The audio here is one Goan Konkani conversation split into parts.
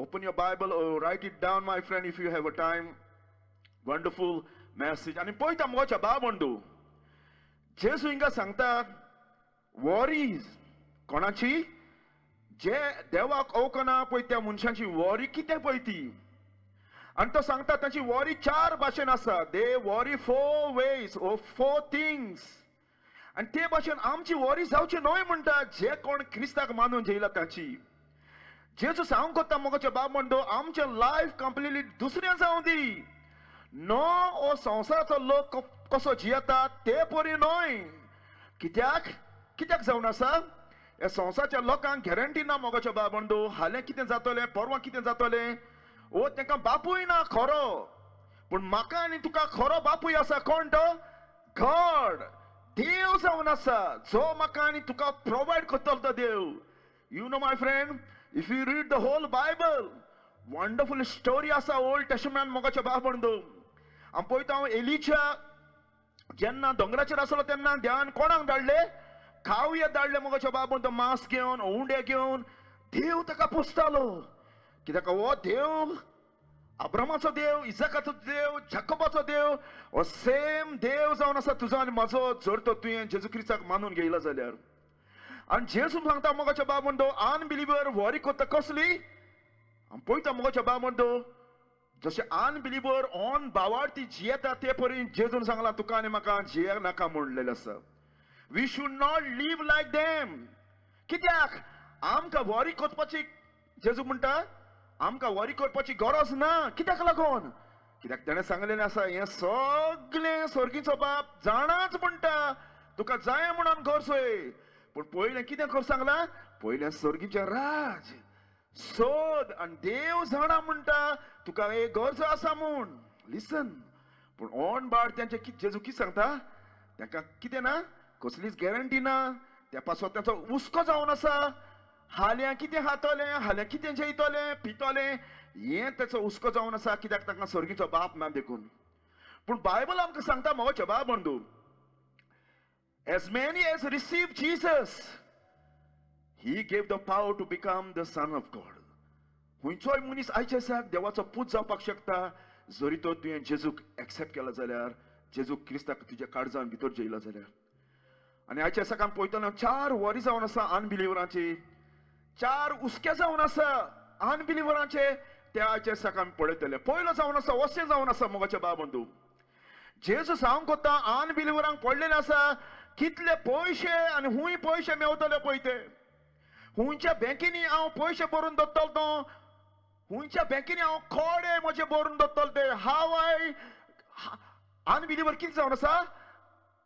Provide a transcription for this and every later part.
Open your Bible or write it down, my friend, if you have a time. Wonderful message. आनी पळयता मोगाच्या भाव बंधू, जेजू हिंगा सांगता वॉरीज कोणाची, जे देवाक ओळखना पळय त्या मनशांची वॉरी कितें पळय ती. आनी तो सांगता तांची वॉरी चार भाशेन आसा. They worry four ways or four things. आनी ते भाशेन आमची वॉरी जावची न्हय म्हणटा जे कोण क्रिस्ताक मानून जेयला तांची. जेजू सांगूंक कोत्ता मोगाचे बाब म्हणटो आमचें लायफ कंप्लिटली दुसऱ्यां जावं दी. नो हो संवसाराचो लोक कसो जियेता ते परी न्हय. कित्याक कित्याक जावन आसा ह्या संवसाराच्या लोकांक गॅरंटी ना मोगाचे बाब म्हणटो, हालें कितें जातलें, परवां कितें जातलें. ओ तांकां बापूय ना खरो, पूण म्हाका आनी तुका खरो बापूय आसा. कोण तो? गॉड, देव जावन आसा, जो म्हाका आनी तुका प्रोवायड करतलो तो देव. You know my friend, if you read the whole Bible, wonderful story आसा ओल्ड टेस्टमेंट मोगाच्या बाब म्हणटो. हांव पळयता हांव एलिच्या जेन्ना दोंगराचेर आसलो तेन्ना देवान कोणाक धाडले? कावये धाडले मोगाच्या बाब म्हणटो, मांस घेवन उंडे घेवन. देव ताका पोसतालो कित्याक हो देव अब्रामाचो देव, इजाकाचो देव, जाकोबाचो देव, हो सेम देव जावन आसा तुजो आनी म्हजो, जर तो तुवें जेजू क्रिस्ताक मानून घेयला जाल्यार. आनी जेजू सांगता मोगाच्या बाब म्हणटो अनबिलिवर वॉरी करता कसली. हांव पळयता मोगाच्या बाब म्हणटो जशें अनबिलिवर ऑन बावार्थी जियेता ते परी जेजून सांगला तुका आनी म्हाका जिये नाका म्हणलेलें आसा. We should not live like them. कित्याक आमकां वॉरी करपाची, जेजू म्हणटा आमकां वॉरी करपाची गरज ना. कित्याक लागून? कित्याक तेणें सांगलेलें आसा हें सगळें स्वर्गीचो बाप जाणाच म्हणटा, तुका जाय म्हणून गरजय. पूण पयलें कितें कर सांगलां? पयलें स्वर्गीचें राज सोद आनी देव जाणा म्हणटा तुका एक गरज आसा म्हूण. लिसन, पूण ऑन बार तेंचे जेजू कितें सांगता तांकां कितें ना, कसलीच गॅरंटी ना, त्या पासत तांचो हुस्को जावन आसा. हाल्यां कितें खातलें, हाल्यां कितें जेयतलें पितलें, हें तेचो हुस्को जावन आसा. कित्याक तांकां स्वर्गीचो बाप ना देखून. पूण बायबल आमकां सांगता मोगाचे बाब बंधू, as many as receive Jesus, he gave the power to become the son of God. खंयचोय मनीस आयच्या दिसाक देवाचो पूत जावपाक शकता जरी तो तुवें जेजूक एक्सेप्ट केला जाल्यार, जेजू क्रिस्ताक तुज्या काळजान भितर जेयला जाल्यार. आनी आयच्या दिसाक आमी पळयतना चार वरी जावन आसा अनबिलिवरांची, चार हुस्के जावन आसा अनबिलिवरांचे, त्या आयच्या दिसाक आमी पळयतले. पयलो जावन आसा अशें जावन आसा मोगाचे बाब बंधू, जेजू सांगूंक कोत्ता अनबिलिवरांक पडलेले आसा कितले पयशे आनी खूंय पयशे मेवतले पळय ते, खुंयच्या बँकेनी हांव पयशे भरून दवरतलो तो, खुंयच्या बँकेनी हांव कोडे म्हजे भरून दवरतलो ते. हांव I unbeliever कितें जावन आसा?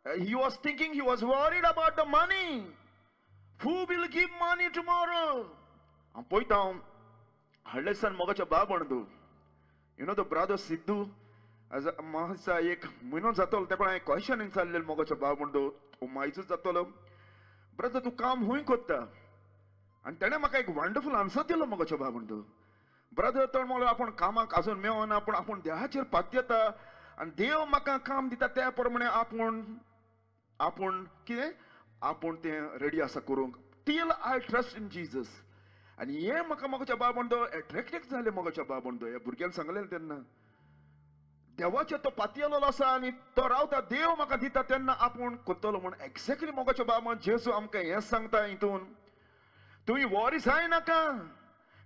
He was thinking, he was worried about the money. Who will give money tomorrow? हांव पळयता हांव हाडले दिसान मोगाच्या बाब म्हणटो, you know the brother Sidhu, as म्हाका एक म्हयनो जातलो तेका हांवें क्वेशन विचारलेलें मोगाच्या बाब म्हणटो, मायजूच जातलो ब्रदर तूं काम खूंय कोत्ता? आनी तेणें म्हाका एक वंडरफूल आन्सर दिलो मोगाच्या बाब म्हणटो. ब्रदर तो म्हणलो आपूण कामाक आजून मेळना, पूण आपूण देवाचेर पातयेता आनी देव म्हाका काम दिता त्या प्रमाणे आपूण आपूण कितें आपूण तें रेडी आसा करूंक, till I trust in Jesus. आनी हें म्हाका मोगाच्या बाब म्हणटो एट्रेक्टेड जालें मोगाच्या बाब म्हणटो. ह्या भुरग्यान सांगलें तेन्ना देवाचेर तो पातयेलो आसा आनी तो रावता, देव म्हाका दिता तेन्ना आपूण करतलो म्हूण. एक्झॅक्टली मोगाच्या बाब म्हण जेजू आमकां हें सांगता हितून, तुमी वॉरी जायनाका,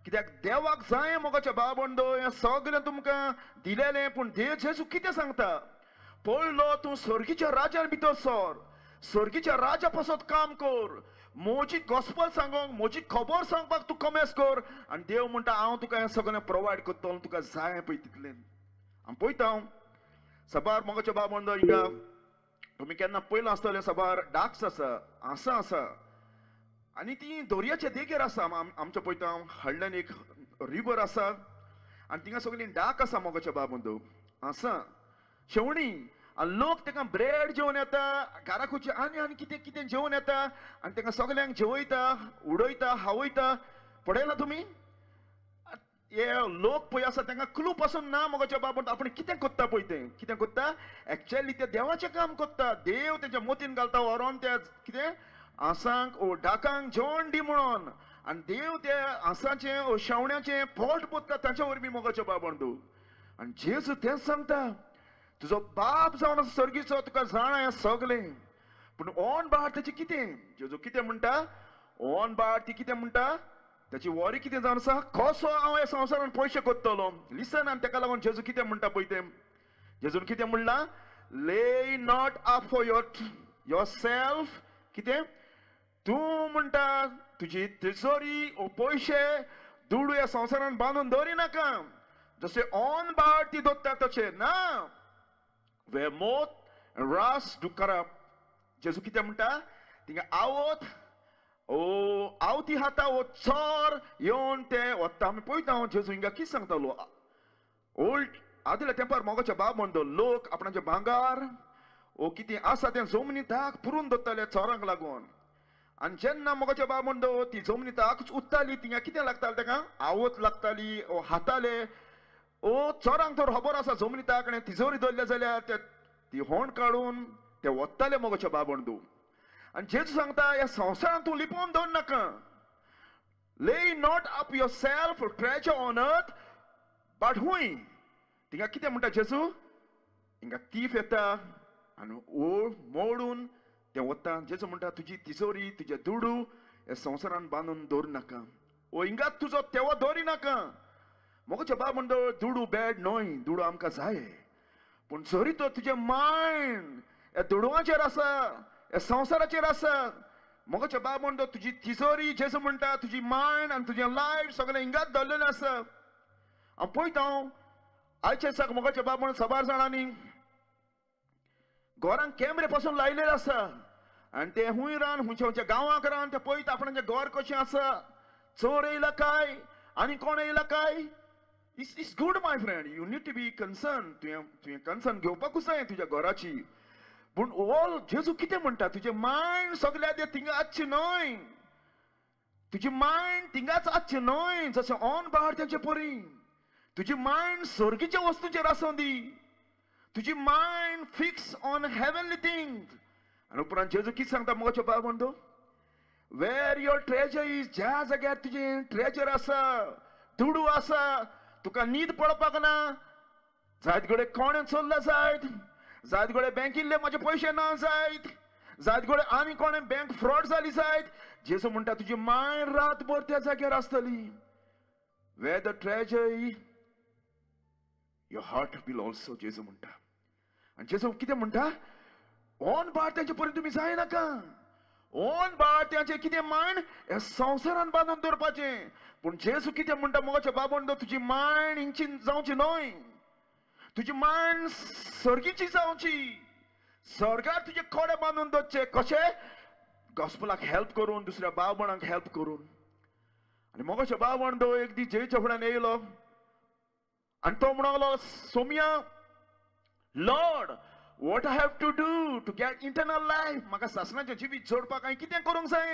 कित्याक देवाक जाय मोगाच्या बाब म्हणटो हें सगळें तुमकां दिलेलें. पूण देव जेजू कितें सांगता? पयलो तूं स्वर्गीच्या राजान भितर सर, स्वर्गीच्या राजा पासत काम कर, म्हजी गॉस्पल सांगोंक, म्हजी खबर सांगपाक तूं कमेस कर, आनी देव म्हणटा हांव तुका हें सगळें प्रोवायड करतलो, तुका जाय पळय तितलें. हांव पळयता हांव सबार मोगाच्या बाब म्हणटो हिंगा तुमी केन्ना पयलां आसतलें, सबार डाक्स आसा, आसा आसा, आनी ती दर्याच्या देगेर आसा. आमच्या पळयता हांव हाडल्यान एक रिवर आसा आनी थिंगा सगळीं डाक आसा मोगाच्या बाब म्हणटो, आसा शेवणी. आनी लोक तांकां ब्रेड जेवन येता, घराकुचे आनी आनी कितें कितें जेवन येता आनी तांकां सगल्यांक जेवयता, उडयता, हावयता. पळयला तुमी हे लोक पळय आसा तांकां क्लू पासून ना मोगाच्या बाब म्हणटा आपूण कितें करता पळय तें कितें करता. एक्चुअली ते देवाचें काम करता, देव तेंच्या मोतीन घालता व्हरोन त्या कितें आसांक ओ डाकांक जेवण दी म्हणून. आनी देव त्या आसाचें शेवण्याचें पोट पोत्ता ताच्या वरवीं मोगाचे बाबंदू. आनी जेजू तेंच सांगता, तुजो बाप जावन आसा सर्गीचो, तुका जाणा हें सगलें. पूण ऑन बाळ तेचें कितें? जेजू कितें म्हणटा? ऑन बाळ ती कितें म्हणटा? ताची वरी कितें जावन आसा? कसो हांव ह्या संवसारान पयशे कोत्तलो? लिसन. आनी तेका लागून जेजू कितें म्हणटा पळय तें. जेजून कितें म्हणलां? Lay not up for yourself. कितें तूं म्हणटा? तुजी तिजोरी ओ पयशे दुडू ह्या संवसारान बांदून दवरिनाका, जशें ऑन बाळ ती दवरता तशें ना. वे मोत रास do करप. जेजू कितें म्हणटा? थिंगा आवत ओ आवती हाता ओ चोर येवन ते वता. आमी पळयता जेजू हिंगा कितें सांगतालो. ओल्ड आदल्या तेंपार मोगाच्या बाब म्हणतो लोक आपणाचे भांगार ओ कितें आसा तें जमनी ताक पुरून दवरताले चोरांक लागून. आनी जेन्ना मोगाच्या बाब म्हणतो ती जमनी ताकूच उत्ताली, थिंगा कितें लागतालें ताका? आवत लागताली ओ हाताले. ओ चोरांक तर खबर आसा जमनी ताक आनी तिजोरी दवरल्या जाल्यार ते ती होंड काडून ते वत्ताले मोगाच्या बाब म्हणतो. आनी जेजू सांगता ह्या संवसारान तूं लिपोवन दवर नाका. Lay not up yourself treasure on earth but हुंय. थिंगा कितें म्हणटा जेजू? हिंगा तीफ येता आनी ओळ मोडून तें वता. जेजू म्हणटा तुजी तिजोरी तुजे दुडू ह्या संवसारान बांदून दवर नाका, ओ हिंगा तुजो तेवो दवरी नाका. मोगाच्या बाब म्हणटा दुडू बॅड न्हय, दुडू आमकां जाय, पूण जरी तो तुजें मायंड ह्या दुडवांचेर आसा, ह्या संवसाराचेर आसा, मोगाच्या बाब म्हणटा तुजी तिजोरी जेजू म्हणटा तुजी मायंड आनी तुजें लायफ सगळें हिंगाच दवरलेलें आसा. हांव पळयता हांव आयच्या दिसाक मोगाच्या बाब म्हणून साबार जाणांनी घरांक कॅमरे पासून लायलेले आसा आनी ते हुंय रान हुंयच्या हुंयच्या गांवांक रान ते पळयता आपणाचें घर कशें आसा, चोर येयला काय आनी कोण येयला काय. It's good my friend, you need to be concern. तुवें कन्सर्न घेवपाकूच जाय तुज्या घराची. पूण ऑल जेजू कितें म्हणटा? तुजें मायंड सगळ्या ते थिंगा आसचें न्हय, तुजी मायंड थिंगाच आसचें न्हय, जशें ऑन बाळ तेंचे परी. तुजी मायंड सर्गीच्या वस्तूचेर आसूं दी, तुजी mind fix on heavenly thing. आनी उपरांत जेजू कितें सांगता मोगाचो बाब म्हणतो? वेर your treasure is, ज्या जाग्यार तुजें ट्रेजर आसा, दुडू आसा, तुका न्हीद पडपाक ना. जायत घडये कोणें चोरला जायत, जायत घडये बँकिल्ले म्हाजे पयशे ना जायत, जायत घडये आनी कोणें बँक फ्रॉड जाली जायत. जेजू म्हणटा तुजी मायंड रातभर त्या जाग्यार आसतली. Where the treasure your heart will also. जेजू म्हणटा. आनी जेजू कितें म्हणटा? ऑन बाळ तेंचे पर्यंत तुमी जायनाका. ऑन बाळ तेंचें कितें मायंड ह्या संवसारान बांदून दवरपाचें. पूण जेजू कितें म्हणटा मोगाच्या बाब म्हणटा तुजी मायंड हिंची जावची न्हय, तुजी मायंड सर्गीची जावची. सर्गार तुजे कोडे बांदून दवरचे. कशें? गॉस्पलाक हेल्प करून, दुसऱ्या बाबणाक हेल्प करून. आनी मोगाच्या बाब म्हणटा एक दीस जेजूच्या फुड्यान येयलो आनी तो म्हणूंक लागलो, Saumya Lord, what I have to do to get eternal life? म्हाका सासणाचें जिवीत जोडपाक हांवें कितें करूंक जाय?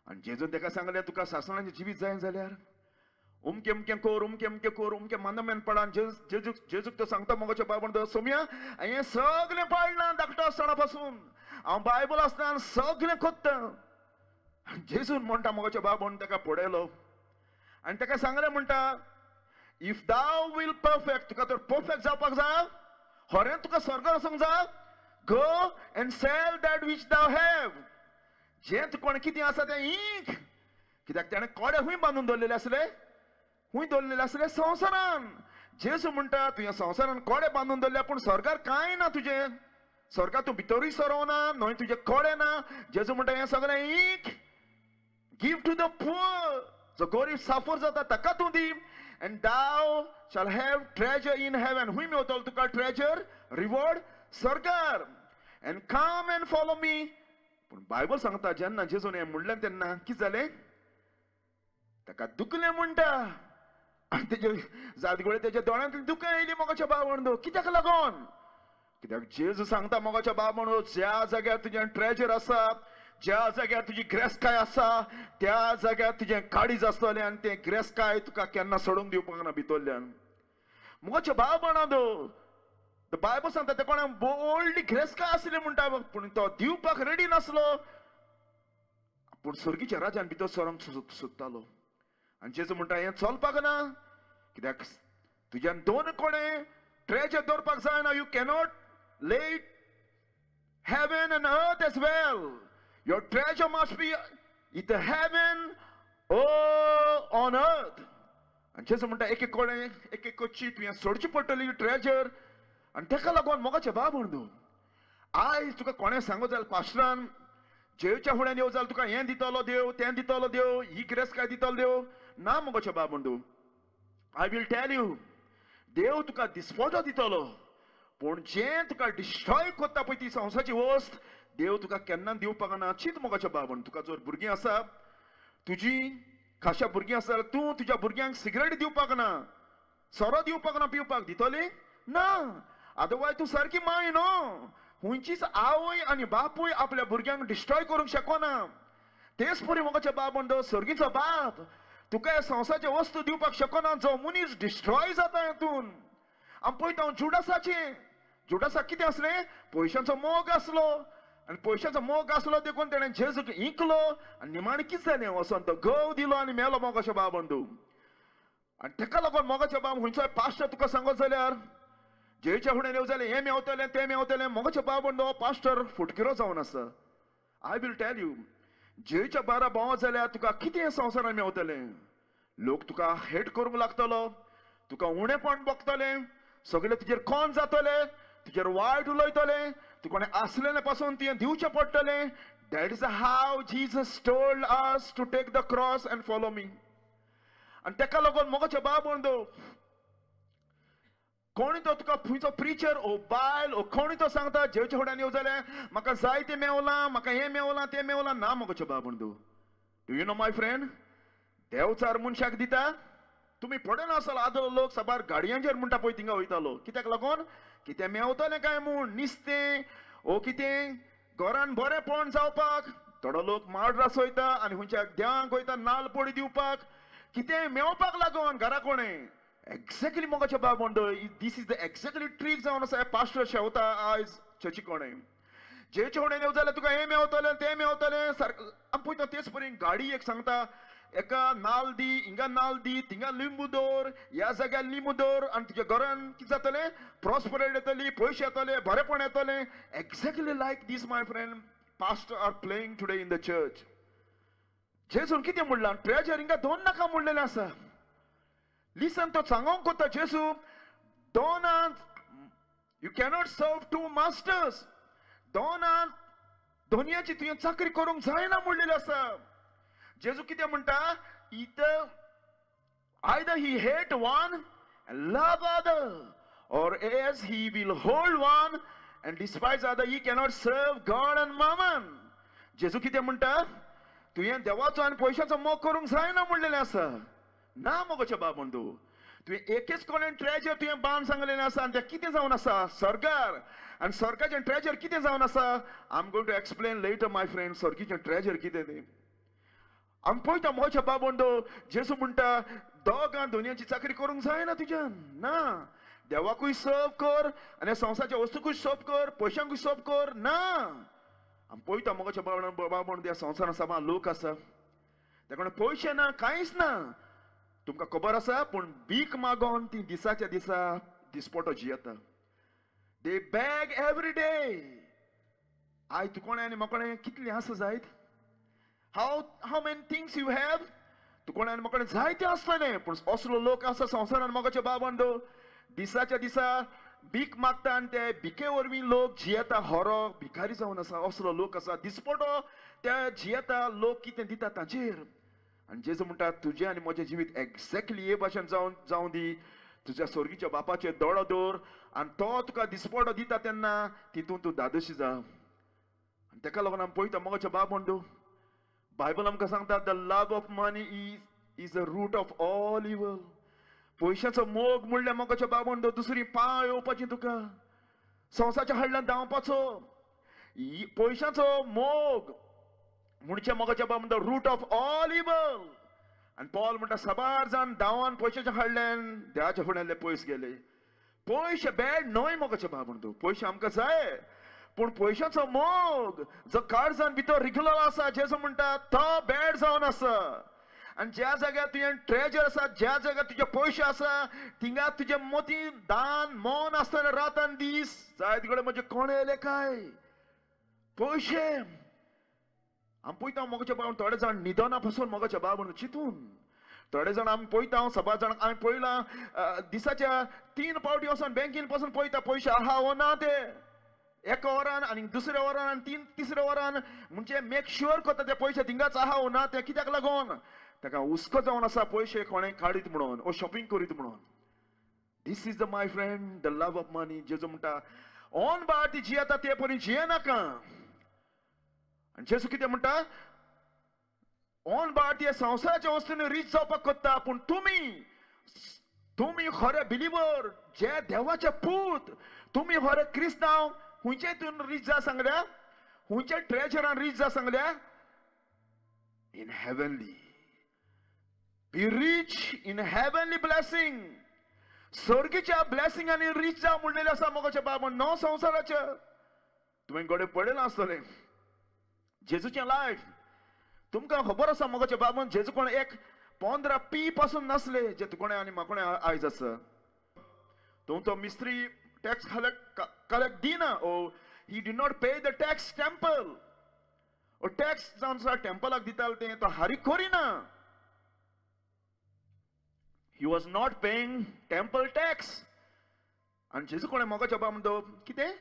आनी जेजून ताका सांगलें तुका सासणाचें जिवीत जाय जाल्यार उमकें उमकें कर, उमकें उमकें कर, उमकें मानमेन पड. आनी जेजूक तो सांगता मोगाच्या बाब म्हणटा, सोम्या हांवें सगळें पाळ्ळां धाकटो आसतना पासून, हांव बायबल आसतना सगळें कोत्तां. जेजून म्हणटा मोगाच्या बाब म्हणून ताका पळयलो आनी ताका सांगलें म्हणटा, if दाव will perfect, तुका तर परफेक्ट जावपाक जाय, खरें तुका स्वर्गार वचूंक जाय, go and sell that which thou have. जें तुका कोणें कितें आसा तें ईक. कित्याक ताणें कोडे खूंय बांदून दवरलेले आसले? खूंय दवरलेले आसले? संवसारान. जेजू म्हणटा तुवें संवसारान कोडे बांदून दवरल्या, पूण स्वर्गार कांय ना तुजें. स्वर्गार तूं भितरूय सरोना न्हय, तुजें कोडे ना. जेजू म्हणटा हें सगळें ईक, give to the poor. जो गरीब साफर जाता ताका तूं दी. And thou shall have treasure in heaven. हुंय मेवतलो तुका ट्रेजर, रिवॉर्ड स्वर्गार. And come and follow me. पूण बायबल सांगता जेन्ना जेजून हें म्हणलें तेन्ना कितें जालें? ताका दुखलें म्हणटा. आनी तेजे जातगोळे तेज्या दोळ्यांतली दुकां येयली मोगाच्या बाब म्हणून. कित्याक लागून? कित्याक जेजू सांगता मोगाच्या बाब म्हणून, ज्या जाग्यार तुजें ट्रेजर आसा, ज्या जाग्यार तुजी ग्रेसकाय आसा, त्या जाग्यार तुजें काळीज आसतलें आनी तें ग्रेसकाय तुका केन्ना सोडूंक दिवपाक ना भितरल्यान. मोगाच्या बाब म्हणून बायबल सांगता ते कोणा व्हडली ग्रेसकाय आसली म्हणटा, पूण तो दिवपाक रेडी नासलो. पूण सर्गीच्या राजान भितर सरोंक सोदतालो. आनी जेजू म्हणटा हें चलपाक ना, कित्याक तुज्यान दोन कोणे ट्रेजर दवरपाक जायना. You cannot let heaven and earth as well. Your treasure must be either heaven or on earth. आनी जेजू म्हणटा एक एक कोणे एक एक कच्ची तुवें सोडची पडटली ट्रेजर. आनी तेका लागून मोगाचे बाब म्हणू आयज तुका कोणें सांगो जाल्यार पास्टरान जेवच्या फुड्यान येव जाल्यार तुका हें दितलो देव, तें दितलो देव, ही गिरेस्तकाय दितलो देव ना. मोगाचे बाब म्हणू I will tell you, देव तुका दिसपटो दितलो, पूण जें तुका डिस्ट्रॉय करता पळय ती संवसाराची वस्त देव तुका केन्ना दिवपाक ना. चीत मोगाच्या बाब म्हणून तुका जर भुरगीं आसा, तुजी खाशा भुरगीं आसा जाल्यार तूं तुज्या भुरग्यांक सिगरेट दिवपाक ना, सोरो दिवपाक ना, पिवपाक दितली ना. अदरवायज तूं सारकी माय न्हू. खंयचीच आवय आनी बापूय आपल्या भुरग्यांक डिस्ट्रॉय करूंक शकना. तेच परी मोगाच्या बाब म्हणटा सर्गीचो बाप तुका ह्या संवसाराच्यो वस्तू दिवपाक शकना जो मनीस डिस्ट्रॉय जाता हितून. आमी पळयता हांव जुडासाचें, जुडासाक कितें आसलें, पयशांचो मोग आसलो आनी पयशांचो मोग आसलो देखून तेणें जेजूक इंकलो आनी निमाणें कितें जालें, वचोन तो गव दिलो आनी मेलो मोगाच्या बाब म्हणटू. आनी तेका लागून मोगाच्या बाब खंयचोय पास्टर तुका सांगत जाल्यार जेच्या फुडें येव जाल्यार हें मेवतलें तें मेवतलें, मोगाच्या बाब म्हणटो पास्टर फुटकिरो जावन आसा. I will tell you, जेच्या बारा भोंवत जाल्यार तुका कितें संवसारान मेवतलें. लोक तुका हेट करूंक लागतलो, तुका उणेपण बगतले, सगळे तुजेर कोण जातले, तुजेर वायट उलयतले, तुका कोणें आसलेलें पासून तुवें दिवचें पडटलें. That is how Jesus told us to take the cross and follow me. आनी तेका लागून मोगाचे बाब म्हणतो कोणी तो तुका खंयचो प्रिचर ओ बायल ओ कोणी तो सांगता जेवच्या फुड्यान येव जाल्यार म्हाका जाय तें मेवलां, म्हाका हें मेवलां तें मेवलां ना. मोगाचे बाब म्हणतो do you know my friend, Devchar मनशाक दिता. तुमी पडना आसल आदलो लोक साबार गाडयांचेर म्हणटा पळय थिंगा वयतालो, कित्याक लागून कितें मेवतलें काय म्हूण, निस्तें ओ कितें घरान बरेंपण जावपाक. थोडो लोक माड्रास वयता आनी खंयच्या देवांक वयता नाल पडी दिवपाक, कितें मेवपाक लागून घरा कोणें. एक्झॅक्टली मोगाच्या बाब म्हणटा this is the exactly trick जावन आसा पास्टर शेवता आयज चर्ची कोणें. जेच्या फुडें येव जाल्यार तुका हें मेवतलें तें मेवतलें सारकें. आमी पळयता तेच परी गाडी एक सांगता एका नाल दी, हिंगा नाल दी, थिंगा लिंबू दवर, ह्या जाग्यार लिंबू दवर आनी तुज्या घरान कितें जातलें, प्रॉस्परेट येतली, पयशे येतले, बरेंपण येतलें. Exactly like this my friend pastor are playing today in the church. जेजून कितें म्हणलां, ट्रेजर हिंगा दोन नाका म्हणलेलें आसा. लिसन, तो सांगोंक कोता जेजू, दोनांत you cannot serve two masters. दोनांत दोनयाची तुवें चाकरी करूंक जायना म्हणलेलें आसा. जेजू कितें म्हणटा, either he hate one and love other, or as he will hold one and despise other. He cannot serve God and mammon. जेजू कितें म्हणटा, तुवें देवाचो आनी पयशांचो मोग करूंक जायना म्हणलेलें आसा. ना मोगाच्या बाब म्हणटू तुवें एकेच कडेन ट्रेजर तुवें बांद सांगलेलें आसा आनी तें कितें जावन आसा, सर्गार. आनी सर्गाचें ट्रेजर कितें जावन आसा, I am going to explain later my friend, सर्गीचें treasure कितें तें. आमी पळयता मोगाच्या बाब म्हणटू जेजू म्हणटा दोगां दोनयांची चाकरी करूंक जायना तुज्यान. ना, देवाकूय सर्व कर आनी संवसाराच्या वस्तूकूय सर्व कर, पयशांकूय सर्व कर ना. आमी पळयता मोगाच्या बाब म्हणटा ह्या संवसारान साबार लोक आसा तेका पयशे ना, कांयच ना, तुमकां खबर आसा, पूण भीक मागोन ती दिसाच्या दिसा दिसपटो जियेता. दे बॅग एवरी डे. आयज तूं कोणें आनी म्हाका कितलें आसा जायत, how many things you have. तूं कोणें आनी म्हाका जायतें आसतलें, पूण असलो लोक आसा संवसारान मोगाचे बाब दिसाच्या दिसा भीक मागता आनी ते भिके वरवीं लोक जियेता, हरो भिकारी जावन आसा असलो लोक आसा. दिसपटो ते जियेता, लोक कितें दिता तांचेर. आनी जेजू म्हणटा तुजें आनी म्हजें जिवीत एक्झॅक्टली हे भाशेन जावं दी. तुज्या स्वर्गीच्या बापाचेर दोळो दवर आनी तो तुका दिसपटो दिता तेन्ना तितून तूं धादोशी जा. आनी तेका लागून आमी पळयता मोगाचे बाब म्हणटू बायबल आमकां सांगता the love of money is the root of all evil. पयशाचो मोग म्हणल्यार मोगाच्या बाब म्हणटू दुसरी पांय येवपाची तुका, संवसाराच्या हाडल्यान धांवपाचो. पयशाचो मोग म्हणचे मोगाच्या बाब म्हणटा रूट ऑफ ऑल इवल. आनी पॉल म्हणटा साबार जाण धांवन पयशाच्या हाडल्यान देवाच्या फुड्यांतले पयस गेले. पयशे बॅड न्हय मोगाच्या बाब म्हणटू, पयशे आमकां जाय, पूण पयशाचो मोग जो काळजान भितर रिगलो आसा, जेजू म्हणटा तो बॅड जावन आसा. आनी ज्या जाग्यार तुवें ट्रेजर आसा, ज्या जाग्यार तुजे पयशे आसा, थिंगा तुजे मोती दान मन आसतना रात आनी दीस जायत कडेन म्हजे कोण येयले काय पयशे. आमी पळयता मोगाच्या बाबा थोडे जाण न्हिदना पासून मोगाच्या बाबा चिंतून, थोडे जाण आमी पळयता, सभा जाणांक आमी पळयलां दिसाच्या 3 पावटी वचून बँकीन पासून पळयता पयशे आहा वो ना ते, एका वरान आनी दुसऱ्या वरान आनी तिसऱ्या वरान, म्हणजे मेक शुअर करता ते पयशे थिंगाच आहा वो ना ते. कित्याक लागून ताका हुस्को जावन आसा पयशे कोणें काडीत म्हणून ओ शॉपिंग करीत म्हणून. This is the my friend the love of money. जेजू म्हणटा ऑन बार ती जियेता ते परी जियेनाका. आनी जेजू कितें म्हणटा, ऑन बार ती संवसाराच्या वस्तूंनी रीच जावपाक कोत्ता, पूण तुमी तुमी खरे बिलिवर जे देवाचे पूत, तुमी खरे क्रिस्तांव खंयचे हितून रीच जा सांगल्या, खंयच्या ट्रेजरान रीच जा सांगल्या, in heavenly. Be rich in heavenly blessing. स्वर्गीच्या ब्लेसिंगांनी रीच जा म्हणलेलें आसा मोगाच्या बाबा, नो संवसाराच्या. तुवें घडये पळयलां आसतलें जेजूचें लायफ, तुमकां खबर आसा मोगाच्या बाबान जेजू कोण एक 15 पी पासून नासले जे तुकोणें आनी म्हाकोणें आयज आसा. तुमचो मिस्त्री टॅक्स कलेक्ट दिना, oh he did not pay the tax temple, oh tax जावन आसा टेम्पलाक दिताले तें तो हारीक करिना. He was not paying temple tax. आनी जेजू कोणें मोगाच्या बाबा म्हणटा कितें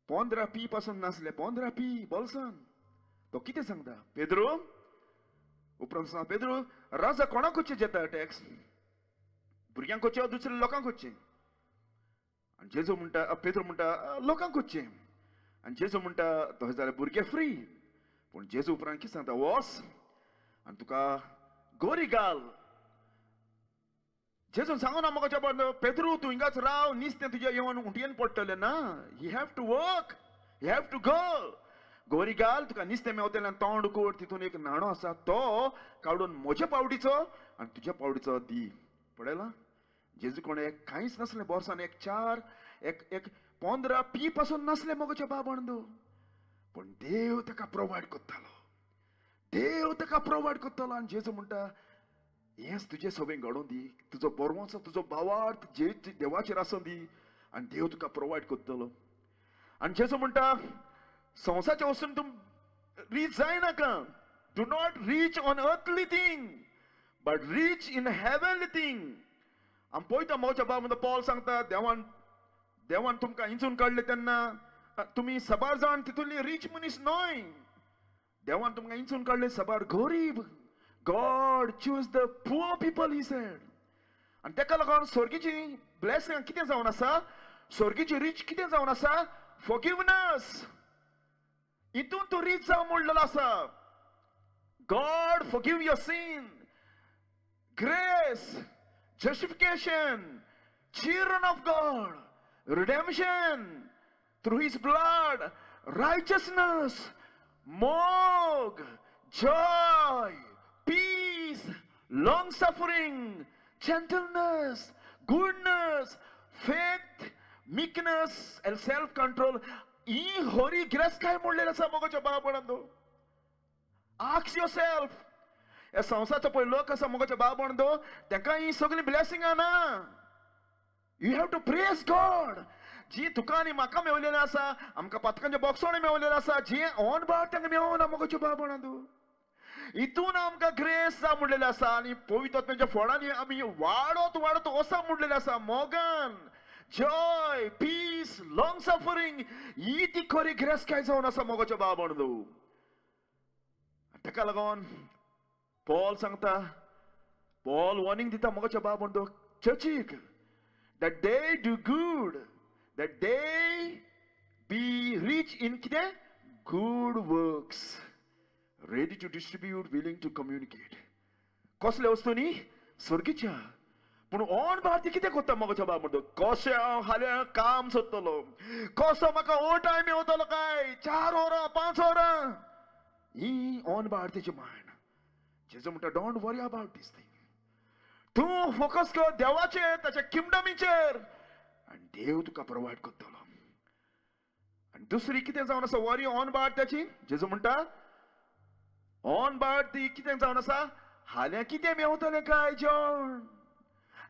15 पी पासून नासले, 15 पी बोल्सान. तो कितें सांगता पेद्रो, उपरांत सांग पेद्रो राजा कोणाक करचें जेता टॅक्स, भुरग्यांक करचें दुसऱ्या लोकांक करचें. आनी जेजू म्हणटा, पेद्रो म्हणटा लोकांक करचें. आनी जेजू म्हणटा तशें जाल्यार भुरगे फ्री. पूण जेजू उपरांत कितें सांगता, वोस आनी तुका गोरी घाल. जेजून सांगू ना म्हाका चेपण पेद्रू तूं हिंगाच राव, निस्तें तुज्या येवन उंटयेन पडटलें ना. You have to work, you have to go. गोरी घाल, तुका निस्तें मेवतलें, तोंड कोड, तितून एक न्हाणो आसा तो काडून म्हज्या पावडीचो आनी तुज्या पावडीचो दी. पळयलां जेजू कोणें एक कांयच नासलें बोर्सान, एक 4 एक 15 पी पासून नासलें मोगाच्या बाबान, पूण देव ताका प्रोवायड करतालो, देव ताका प्रोवायड करतालो. आनी जेजू म्हणटा हेंच तुजे सगळें घडोवन दी, तुजो बरवंचो तुजो भावार्थ जे देवाचेर आसूं दी आनी देव तुका प्रोवायड करतलो. आनी जेजू म्हणटा संवसाराच्या वस्तून तूं रीच जायनाका, do not reach on earthly thing but reach in heavenly thing. आमी पळयता मोगाच्या बाबा म्हणटा पॉल सांगता देवान देवान तुमकां इंचून काडले तेन्ना तुमी साबार जाण तितूंतली रीच मनीस न्हय, देवान तुमकां इंचून काडले साबार गरीब. God choose the poor people, he said. आनी तेका लागून स्वर्गीची ब्लेसिंग कितें जावन आसा, स्वर्गीची रीच कितें जावन आसा, फॉरगिवनस. हितून तूं रीच जावं म्हणलेलो आसा. God forgive your sin, grace, justification, children of God, redemption through his blood, righteousness, मोग, joy, peace, long suffering, gentleness, goodness, faith, meekness and self control. He Hari grace काय म्हणलेलें आसा मोगाच्या बाबांनो. Ask yourself. ह्या संवसाराचो पळय लोक आसा मोगाच्या बाबांनो, तांकां ही सगळीं ब्लेसिंगां ना. You have to praise God. जी तुका आनी म्हाका मेवलेलें आसा, आमकां पातकांच्या बॉक्सांनी मेवलेलें आसा, जी ऑन बार तांकां मेवना मोगाच्या बाबांनो. हितून आमकां ग्रेस जा म्हणलेलें आसा आनी पवित्र आत्म्याच्या फळांनी आमी वाडत वाडत वसा म्हणलेलें आसा. मोगान, जॉय, पीस, लॉंग सफरींग, ही ती खरी ग्रेस काय जावन आसा मोगाच्या बाबांनो. ताका लागून पॉल सांगता, पॉल वॉर्निंग दिता मोगाच्या बाबांनो चर्चीक, that they do good, that they be rich in कितें good works, ready to distribute, willing to communicate. कसल्या वस्तूंनी? स्वर्गीच्या. पूण ऑन भारती कितें करता मोगाच्या बाबा म्हणटा, कशें हांव फाल्यां काम सोदतलो, कसो म्हाका ओ टायम येवतलो काय, 4 वरां 5 वरां, ही ऑन भारतीची मायंड. जेजू म्हणटा don't worry about this thing, तूं फोकस कर देवाचेर, ताच्या किंगडमीचेर, आनी देव तुका प्रोवायड करतलो. आनी दुसरी कितें जावन आसा वॉरी ऑन बार्ड ताची? जेजू म्हणटा ऑन बार्ड ती कितें जावन आसा? हाल्यां कितें मेवतलें काय जेवण?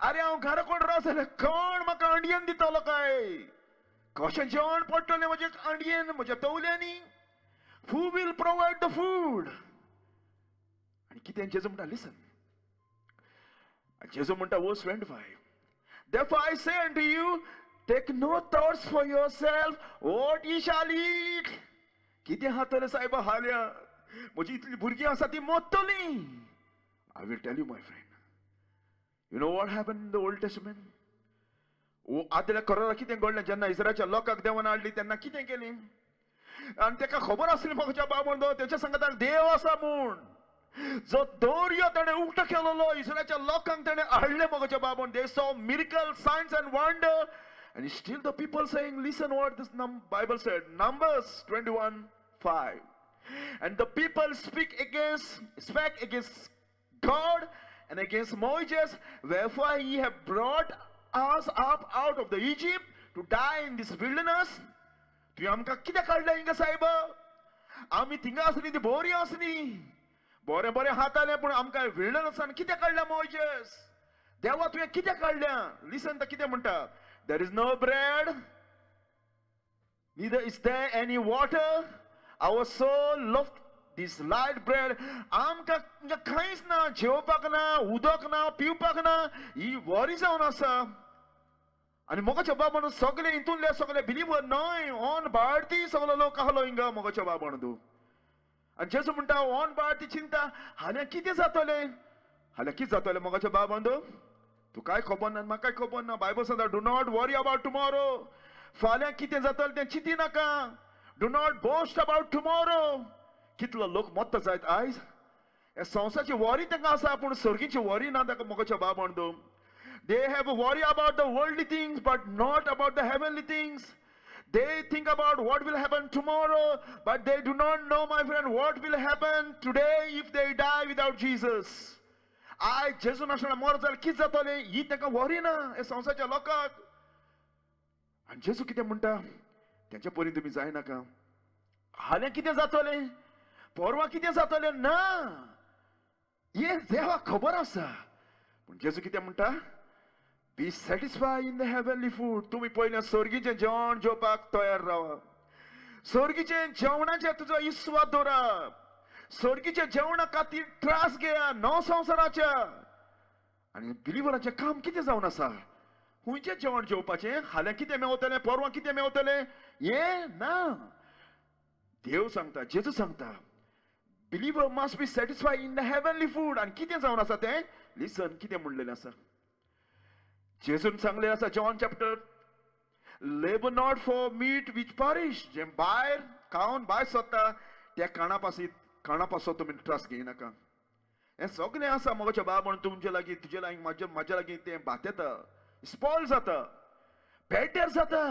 आरे हांव घरा कोण राव जाल्यार कोण म्हाका अंडयेन दितलो काय? कशें जेवण पडटलें म्हज्या अंडयेन, म्हज्या तवल्यांनी? Who will provide the food? आनी कितें जेजू म्हणटा? लिसन, जेजू म्हणटा verse 25, Therefore I say unto you, take no thoughts for yourself, what ye shall eat. कितें खातलें सायबा हाल्या? म्हजी इतली भुरगीं आसा ती मोत्तलीं. I will tell you my friend, you know what happened in the Old Testament? आदल्या करारा कितें घडलें? जेन्ना इस्रायलाच्या लोकांक देवान हाडली तेन्ना कितें केलें? आनी ताका खबर आसली म्हज्या बाबा तेच्या सांगाताक देव आसा म्हूण. जो दर्यो ताणें उक्तो केलोलो इस्रायलाच्या लोकांक ताणें हाडलें म्हज्या बाबा. They saw miracle, signs and wonder, and still the people saying, listen what this Bible said, Numbers 21:5. And the people spake against God and against Moses, wherefore ye have brought us up out of the Egypt to die in this wilderness. तुवें आमकां कित्याक काडलें हिंगा सायबा? आमी थिंगा आसली ती बरी आसली, बरें बरें खातालें, पूण आमकां विल्डरनेसान कित्याक काडल्या मोयजेस? देवा तुवें कित्याक काडल्या? लिसन तो कितें म्हणटा, there is no bread, neither is there any water, our soul loved this light bread. आमकां कांयच ना, जेवपाक ना, उदक ना, पिवपाक ना, ही वरी जावन आसा. आनी मोगाच्या बाबान सगळे हितूनले सगळे बिलीवर न्हय, ऑन भारती सगलो लोक आहलो हिंगा मोगाच्या बाबान तूं. आनी जेजू म्हणटा ऑन भारती चिंता, हाल्यां कितें जातलें? हाल्यां कितें जातलें मोगाच्या बाबान तूं? तूं कांय खबर ना, म्हाका कांय खबर ना. बायबल सांगता do not worry about tomorrow. फाल्यां कितें जातलें तें चिंती नाका. Do not boast about tomorrow. कितलो लोक मत्त जायत आयज. ह्या संवसाराची वरी तांकां आसा, पूण सर्गीची वरी ना ताका मोगाच्या बाबान तूं. They have a worry about the worldly things, but not about the heavenly things. They think about what will happen tomorrow, but they do not know, my friend, what will happen today if they die without Jesus. आयज जेजू नासतना मरत जाल्यार कितें जातलें ही तांकां वरी ना ह्या संवसाराच्या लोकांक. आनी जेजू कितें म्हणटा, तेंच्या परी तुमी जायनाका. हाल्यां कितें जातलें, परवां कितें जातलें ना, हें देवाक खबर आसा. पूण जेजू कितें म्हणटा, be satisfied in the heavenly food. तुमी पयलें सर्गीचें जेवण जेवपाक तयार रावा. सर्गीचें जेवणाचेर तुजो विस्वास दवरा. सर्गीच्या जेवणा खातीर त्रास घेया, न्हय संवसाराच्या. आनी बिलिवराचें काम कितें जावन आसा? खंयचें जेवण जेवपाचें? हाल्यां कितें मेवतलें, परवां कितें मेवतलें हें ना. देव सांगता, जेजू सांगता, believer must be satisfied in the heavenly food. आनी कितें जावन आसा तें? लिसन, कितें म्हणलेलें आसा जेजून सांगलें आसा, John chapter, labour not for meat which perish. जें भायर खावन भायर सोदता त्या काणा पासत तुमी त्रास घेयनाका. हें सगळें आसा मोगाच्या बाब म्हणून तुमचे लागीं, तुजे लागीं, म्हाज्या लागीं तें भातेता, स्पॉयल जाता, पेड्ड्यार जाता.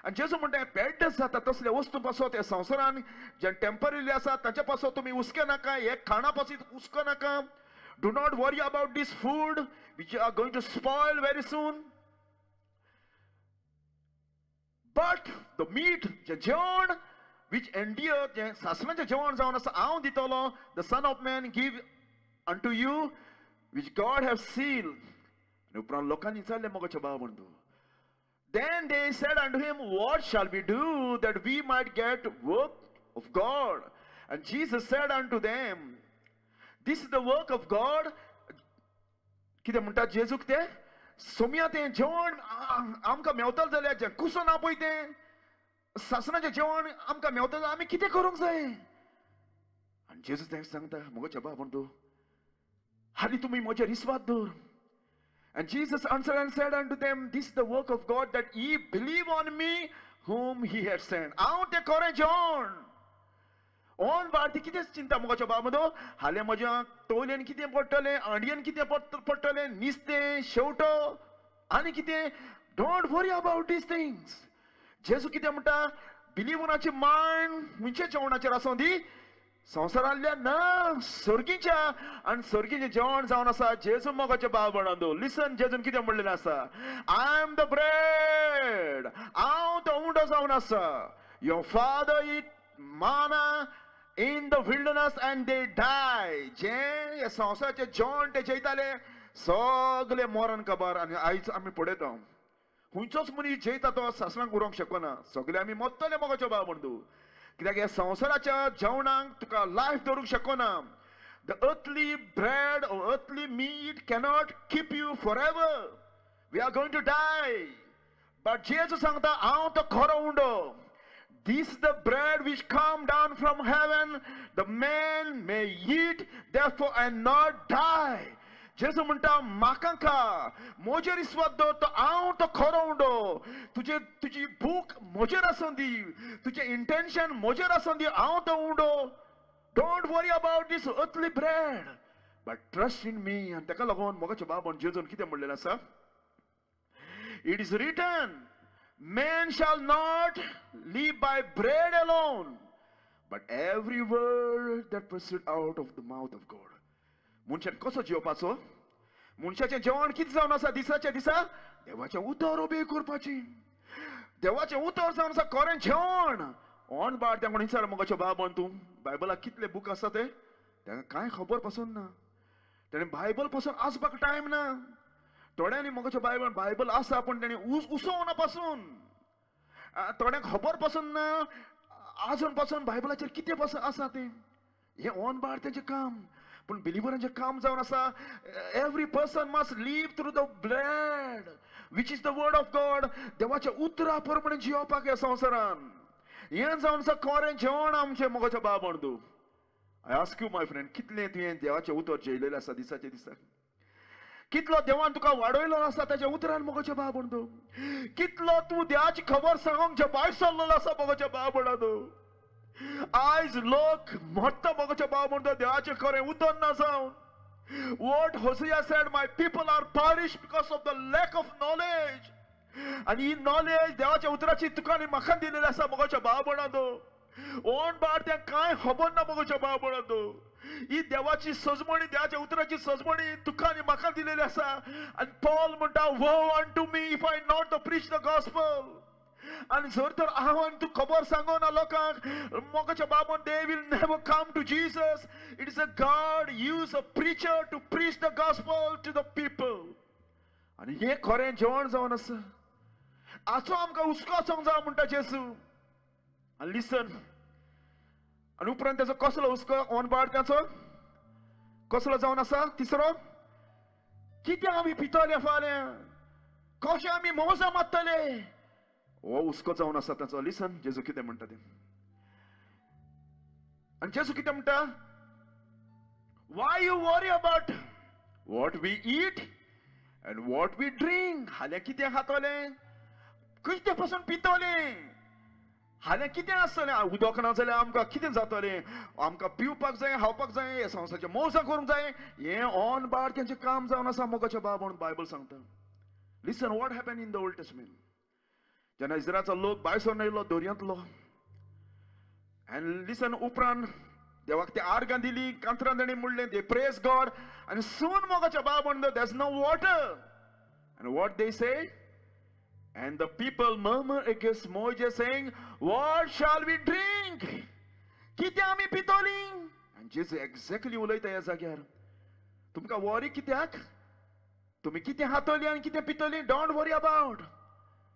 आनी जेजू म्हणटा पेड्ड्यार जाता तसले वस्तू पासत ह्या संवसारान जे टेम्पररी आसा ताच्या पासत तुमी हुस्के नाका, हे खाणा पासत हुस्को नाका. Do not worry about this food which are going to spoil very soon. But the meat, जें जेवण which endure, जें सासणाचें जेवण जावन आसा, हांव दितलो, the Son of Man give unto you, which God have sealed. आनी उपरांत लोकांनी विचारलें मोगाच्या भाव म्हणू, Then they said unto him, what shall we do that we might get work of God? And Jesus said unto them, this is the work of God. कितें म्हणटा जेजूक तें? सोमया तें जेवण आमकां मेवतलें जाल्यार, जें कुसो ना पळय तें सासणाचें जेवण आमकां मेवतलें जाल्यार आमी कितें करूंक जाय? आनी जेजू तांकां सांगता, मोगाच्या बाब म्हणटा, हालीं तुमी म्हजेर विस्वास दवर. And Jesus answered and said unto them, this is the work of God, that ye believe on me whom he hath sent. हांव तें खरें जेवण. ऑन भारती कितें चिंता मोगाच्या बाब म्हणटा, हाल्यां म्हज्या तवलेन कितें पडटलें, अंडयेन कितें पडटलें, निस्तें, शेवटो आनी कितें. Don't worry about these things. जेजू कितें म्हणटा, बिलिवराची मायंड खंयच्या जेवणाचेर आसूं दी, संवसारांतल्या ना, सर्गीच्या. आनी सर्गीचें जेवण जावन आसा जेजू मोगाच्या बाब म्हणून. लिसन, जेजून कितें म्हणलेलें आसा, I am the bread. हांव तो उंडो जावन आसा. Your father eat manna in the wilderness and they die. जे ह्या संवसाराचे जेवण ते जेयताले सगळे मरण खबर. आनी आयज आमी पळयता खंयचोच मनीस जेयता तो सासणाक उरोंक शकना. सगळे आमी मरतले मोगाचे भाव बंधू, कित्याक ह्या संवसाराच्या जेवणाक तुका लायफ दवरूंक शकना. The earthly bread or earthly meat cannot keep you forever. We are going to die. But Jesus सांगता हांव तो खरो उंडो. This is the bread which come down from heaven. The man may eat therefore and not die. जेजू म्हणटा म्हाका खा, म्हजेर विस्वास दवर, तो हांव तो खरो उंडो. तुजे तुजी भूक म्हजेर आसूं दी, तुजें इंटेन्शन म्हजेर आसूं दी, हांव तो उंडो. Don't worry about this earthly bread, but trust in me. आनी ताका लागून मोगाच्या बाबान जेजून कितें म्हणलेलें आसा? It is written, man shall not live by bread alone, but every word that proceeds out of the mouth of God. मनशान कसो जेवपाचो? मनशाचें जेवण कितें जावन आसा दिसाच्या दिसा? देवाचें उतर ओबे करपाचें. देवाचें उतर जावन आसा खरें जेवण. ऑन बार त्या कोण विचार मोगाचो बाबन, तूं बायबलाक कितले बूक आसा ते ताका कांय खबर पासून ना. ताणें बायबल पासून आसपाक टायम ना. थोड्यांनी मोगाचो बायबल बायबल आसा पूण ताणें उसोवना पासून, थोड्यांक खबर पासून ना आजून पासून बायबलाचेर कितें पासून आसा तें. हें ऑन बार तेंचें काम. पूण बिलिवरांचें काम जावन आसा every person must live through the bread which is the word of God. देवाच्या उतरा प्रमाणे जियोवपाक ह्या संवसारान. हें जावन आसा खरें जेवण आमचें मोगाच्या बाबण तूं. I ask you my friend, कितलें तुवें देवाचें उतर जेयलेलें आसा दिसाच्या दिसाक? कितलो देवान तुका वाडयलो आसा ताच्या उतरान मोगाच्या बाबण तूं? कितलो तूं देवाची खबर सांगूंक जे भायर सरलेलो आसा मोगाच्या बाबणा तूं? आयज लोक मरता मोगाच्या बाबण तूं देवाचें खरें उतर ना जावन. What Hosea said, my people are perished because of the lack of knowledge. आनी ही नॉलेज देवाच्या उतराची तुका आनी म्हाका दिलेली आसा मोगाच्या बाबणा तूं. ओन बार तें कांय खबर ना मोगाच्या बाबणा तूं. ही देवाची सजमणी, देवाच्या उतराची सजमणी तुका आनी म्हाका दिलेली आसा. आनी पॉल म्हणटा, woe unto me if I not to preach the gospel. आनी जर तर हांव आनी तूं खबर सांगना लोकांक मोगाच्या बाबन, they will never come to Jesus. It is a God use a preacher to preach the gospel to the people. आनी हें खरें जेवण जावन आसा. आचो आमकां हुस्को आसूंक जाय म्हणटा जेजू. आनी लिसन, आनी उपरांत ताचो कसलो हुस्को ऑन बार ताचो कसलो जावन आसा? तिसरो, कितें आमी पितले फाल्यां, कशें आमी मौजां मारतले, हो हुस्को जावन आसा ताचो. लिसन जेजू कितें म्हणटा तें. आनी जेजू कितें म्हणटा? Why you worry about what we eat and what we drink. हाल्यां कितें खातलें, कितें पासून पितलें, हाल्यां कितें आसतलें, उदक ना जाल्यार आमकां कितें जातलें, आमकां पिवपाक जाय, खावपाक जाय, संवसाराचें मौजां करूंक जाय. हें ऑन बार तेंचें काम जावन आसा मोगाच्या बाब म्हणून बायबल सांगता. Listen what happen in the Old Testament. जेन्ना इस्रायलाचो लोक भायर सरून येयलो दर्यांतलो, आनी लिसन उपरांत देवाक ते आर्गां दिली, कांतरां ताणें म्हणलें, दे प्रेज गॉड. आनी सून मोगाच्या बाब म्हणटा there is no water. And what they say? And the people murmur against Moses, saying, what shall we drink? कितें आमी पितोली? आनी जेजू एक्झॅक्टली उलयता ह्या जाग्यार, तुमकां वॉरी कित्याक? तुमी कितें खातली आनी कितें पितली? Don't worry about.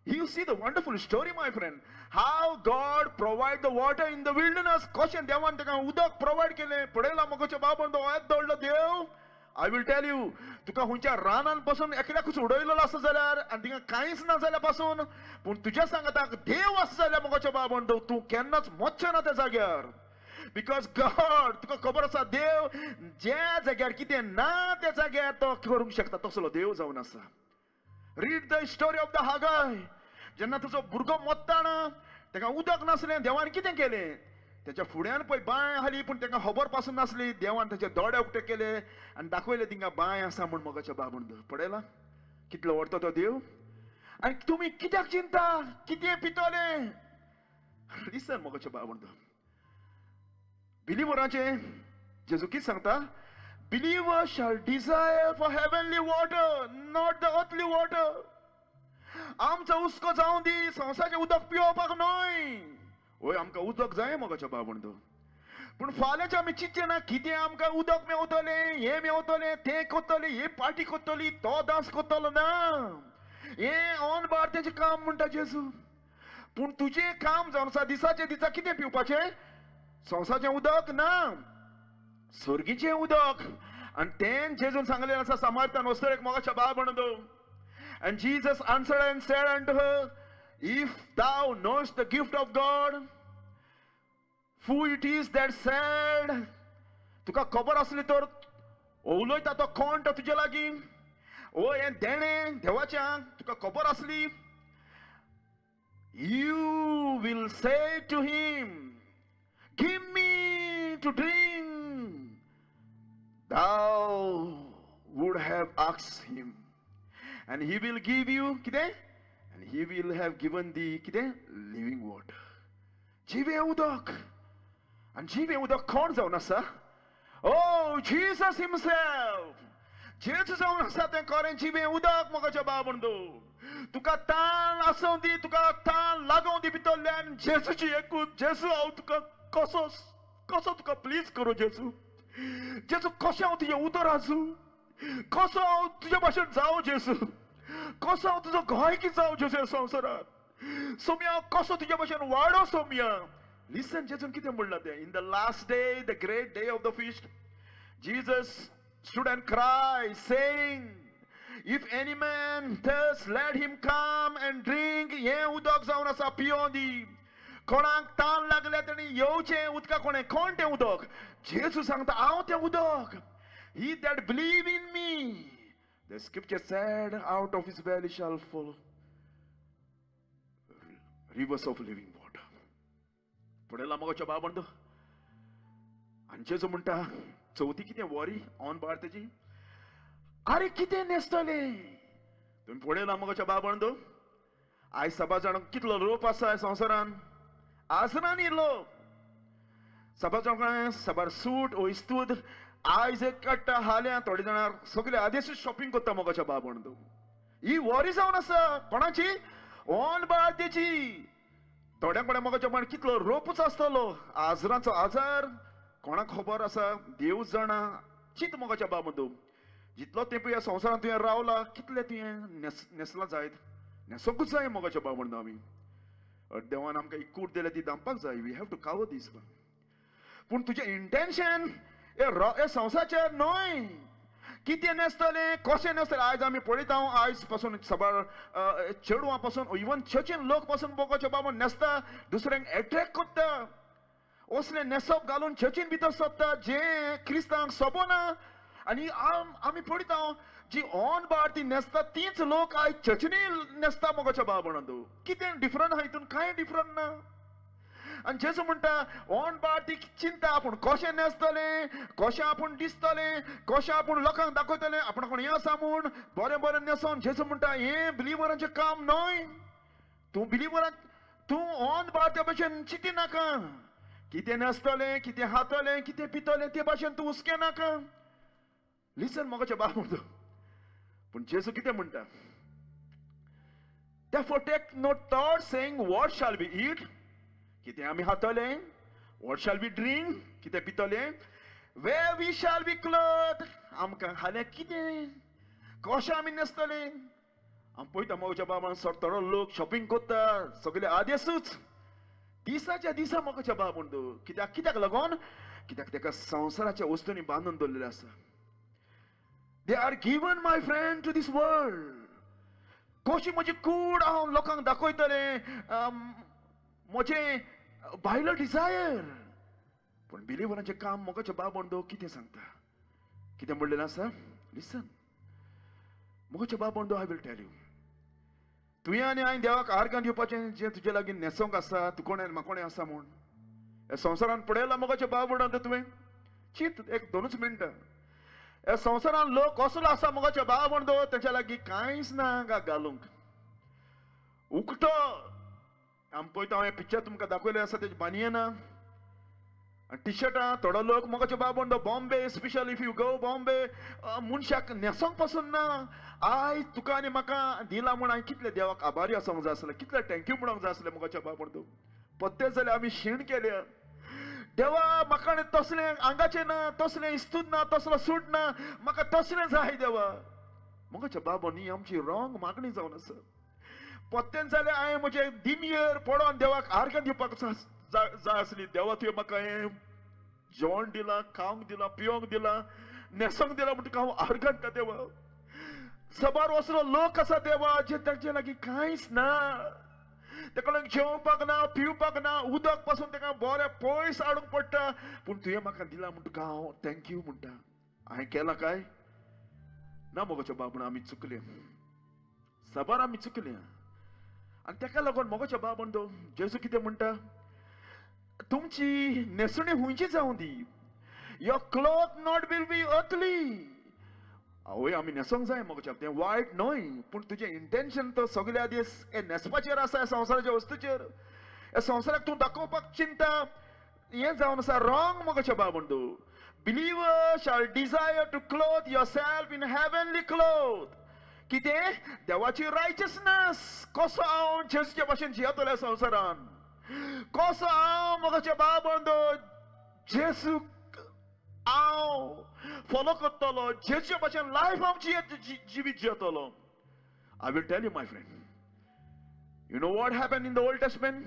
You see the wonderful story, my friend. How God provide the water in the wilderness. कशें देवान ताका उदक प्रोवायड केलें. पळयलां मोगाच्या बाबान तो येद दवरलो देव. I will tell you, तुका खंयच्या रानान पासून एकल्याकूच उडयलेलो आसा जाल्यार आनी थिंगा कांयच ना जाल्यार पासून, पूण तुज्या सांगाताक देव आसा जाल्यार मोगाच्या बाबान तूं केन्नाच मरचें ना त्या जाग्यार. Because God, तुका खबर आसा देव ज्या जाग्यार कितें ना त्या जाग्यार तो करूंक शकता, तसलो देव जावन आसा. Read the story of the Haggai. जेन्ना तुजो भुरगो मरता ना, ताका उदक नासलें, देवान कितें केलें? त्याच्या फुड्यान पळय बांय आसली, पूण ताका खबर पासून नासली. देवान ताचे दोळे उक्ते केले आनी दाखयले तिंगा बांय आसा म्हूण मोगाच्या बाबून. पळयला कितलो व्हरता तो देव. आनी तुमी कित्याक चिंता, कितें पितले? लिसन मोगाच्या बाबून, बिलिवरांचें जेजू कितें सांगता? Believer shall desire for heavenly water, not the earthly water. आमचो हुस्को जावं दी संवसाराचें उदक पिवपाक न्हय. वय आमकां उदक जाय मोगाच्या भाव. पूण फाल्यांचें आमी चिंतचें ना कितें आमकां उदक मेवतलें, हें मेवतलें, तें करतलें, हे पार्टी करतली, तो डांस करतलो ना. हें ऑन बार तेजें काम म्हणटा जेजू. पूण तुजें काम जावन आसा दिसाचें दिसा कितें पिवपाचें? संवसाचें उदक ना, सर्गीचें उदक. आनी तें जेजून सांगलें आसा सामार्थान वस्तुरेक मोगाच्या भाव म्हणून. And Jesus answered and said unto her, if thou knowest the gift of God, who it is that said, तुका खबर आसली तर उलयता तो कोण तो तुजे लागीं, ओ हें देणें देवाच्या तुका खबर आसली, you will say to him, give me to drink. Thou would have asked him, and he will give you कितें? And he will have given thee कितें? Living water. जिवें उदक. आनी जिवें उदक कोण जावन आसा? Oh, Jesus himself. जेजू जावन आसा तें खरें जिवें उदक मोगाच्या भाव म्हणतो. तुका ताण आसूं दी, तुका ताण लागों दी भितरल्यान जेजूची एकूच, जेजू हांव तुका कसो कसो तुका प्लीज करूं जेजू, जेजू कशें हांव तुजें उतर आसूं, कसो हांव तुजे भाशेन जावं जेजू, कसो हांव तुजो गायकी जावं जेजू संवसारांत, सोम्या कसो तुजे भाशेन वाडो सोम्या. लिसन जेजून कितें म्हणलां तें. In the last day, the great day of the feast, Jesus stood and cried, saying, if any man thirst, let him come and drink. हें उदक जावन आसा पियों दी. कोणाक तान लागल्या तेणी येवचें उदका. कोणें? कोण तें उदक? जेजू सांगता हांव तें उदक. He that believe in me, the scripture said, out of his belly shall flow rivers of living water. पळयला मोगाच्या भाव बंधू. आनी जेजू म्हणटा चवथी कितें वॉरी ऑन बार तेजी, आरे कितें न्हेसतलें तुमी? पळयला मोगाच्या भाव बंधू, आयज सभा जाणांक कितलो रोप आसा संवसारान, आसनानी लोक सभा जाणां सबार सूट वस्तूद आयज एक काडटा हाल्यां, थोडे जाणां सगळे आदेसूच शॉपिंग करता मोगाच्या भाव बंधू. ही वॉरी जावन आसा कोणाची? ऑन बार तेजी. थोड्यां कडेन मोगाच्या भाव कितलो रोपूच आसतलो, आजरांचो आजार कोणाक खबर आसा, देव जाणा. चिंत मोगाच्या भाव बंधू, जितलो तेंप ह्या संवसारांत तुवें रावला कितले तुवें न्हेसलां जायत, न्हेसोकूच जाय मोगाच्या भाव बंधू. आमी देवान आमकां एक कूट दिल्या ती दामपाक जाय. We have to cover this. पूण तुजें इंटेन्शन हे संवसाराचेर न्हय, कितें न्हेसतलें कशें न्हेसतलें. आयज आमी पळयता, आयज पासून साबार चेडवां पासून इवन चर्चीन लोक पासून मोगाच्या बाबा न्हेसता, दुसऱ्यांक एट्रेक्ट करता. असलें न्हेसप घालून चर्चीन भितर सोदता जें क्रिस्तांक सोबना. आनी आमी पळयता जी ऑन बार ती न्हेसता तीच लोक आयज चर्चीनी न्हेसता मोगाच्या बाबा म्हणून. कितें डिफरंट आहा हितून? कांय डिफरंट ना. आनी जेजू म्हणटा ऑन बार ती चिंता आपूण कशें न्हेसतलें, कशें आपूण दिसतलें, कशें आपूण लोकांक दाखयतलें, आपूण कोण हें आसा म्हूण बरें बरें न्हेसोन. जेजू म्हणटा हें बिलिवरांचें काम न्हय. तूं बिलिवरान तूं ऑन बार त्या भशेन चिंती नाका, कितें न्हेसतलें, कितें खातलें, कितें पितलें ते भाशेन तूं हुस्के नाका. लिसन मोगाच्या बाब म्हणटा. पूण जेजू कितें म्हणटा? Therefore take no thought saying, what shall we eat? कितें आमी खातले? What shall we drink? कितें Pitle? Where we shall be clothed? आमकां हालें कितें, कशें आमी न्हेसतले? आमी पळयता मोगाच्या बाबान थोडो लोक शॉपिंग करता सगळे आदेसूच दिसाच्या दिसा मोगाच्या बाब म्हणटा. कित्याक? कित्याक लागून? कित्याक ताका संवसाराच्या वस्तूंनी बांदून दवरलेलें आसा. They are given, my friend, to this world. कशी म्हजी कूड हांव लोकांक दाखयतलें, म्हजें भायलो डिजायर. पूण बिलिवरांचें काम मोगाच्या बाब म्हणतो कितें सांगता, कितें म्हणलेलें आसा? लिसन मोगाच्या बाब म्हणतो, I will tell you. तुवें आनी हांवें देवाक आर्गां दिवपाचें जें तुजे लागीं न्हेसोंक आसा, तूं कोणें म्हाका कोणें आसा म्हूण ह्या संवसारान पळयलां मोगाच्या बाब म्हणटा तुवें. चिंत एक दोनूच मिनटां. ह्या संवसारान लोक कसलो आसा मोगाच्या भाव म्हणतो, तेच्या लागीं कांयच ना हांगा घालूंक, उकतो. आमी पळयता हांवें पिक्चर तुमकां दाखयलें आसा, तेजी बानयेना आनी टिशर्टां. थोडो लोक मोगाचो भाव म्हणतो Bombay, special if you go Bombay, मनशाक न्हेसोंक पासून ना. आयज तुका आनी म्हाका दिला म्हूण हांवें कितले देवाक आभारी आसूंक जाय आसलें, कितले thank you म्हणूंक जाय आसलें मोगाच्या भाव म्हणतो. पत्ते जाल्यार आमी शीण केल्या. देवा म्हाका तसलें आंगाचें ना, तसलें इस्तूद ना, तसलो सूट ना, म्हाका तसलें जाय देवा. मोगाच्या बाबा न्ही आमची रॉंग मागणी जावन आसा. पत्तेन जाल्यार हांवें म्हजें दिमयेर पडोन देवाक आर्गां दिवपाक जाय आसली. देवा तुवें म्हाका हें जेवण दिलां, खावंक दिलां, पिवंक दिलां, न्हेसोंक दिलां, म्हणटकच हांव आर्गां दिता देवा. सबार असलो लोक आसा देवा जे तांचे लागीं कांयच ना, ताका लागून जेवपाक ना, पिवपाक ना, उदक पासून ताका बरें पयस हाडूंक पडटा. पूण तुवें म्हाका दिलां म्हणटकच हांव thank you म्हणटा. हांवें केलां काय ना? मोगाच्या बाब आमी चुकले, सबार आमी चुकले. आनी ताका लागून मोगाच्या बाब म्हणतो जेजू कितें म्हणटा, तुमची न्हेसणी हुंयची जावं दी, your cloth not will be earthly. आवय आमी न्हेसोंक जाय मोगाच्या, तें वायट न्हय, पूण तुजें इंटेन्शन तो सगल्या दीस हे न्हेसपाचेर आसा, संवसाराच्या वस्तूचेर, ह्या संवसाराक तूं दाखोवपाक चिंता हें जावन आसा रॉंग. मोगाच्या बाब म्हणतो believer shall desire to clothe yourself in heavenly cloth. कितें? देवाची रायचसनस. कसो हांव जेजूच्या भाशेन जियेतलो संवसारान, कसो हांव मोगाच्या बाब म्हणतो जेजूक हांव फॉलो करतलो, जेजूच्या भाशेन लायफ आमची जिवीत जियेतलो. I will tell you my friend, you know what happen in the Old Testament?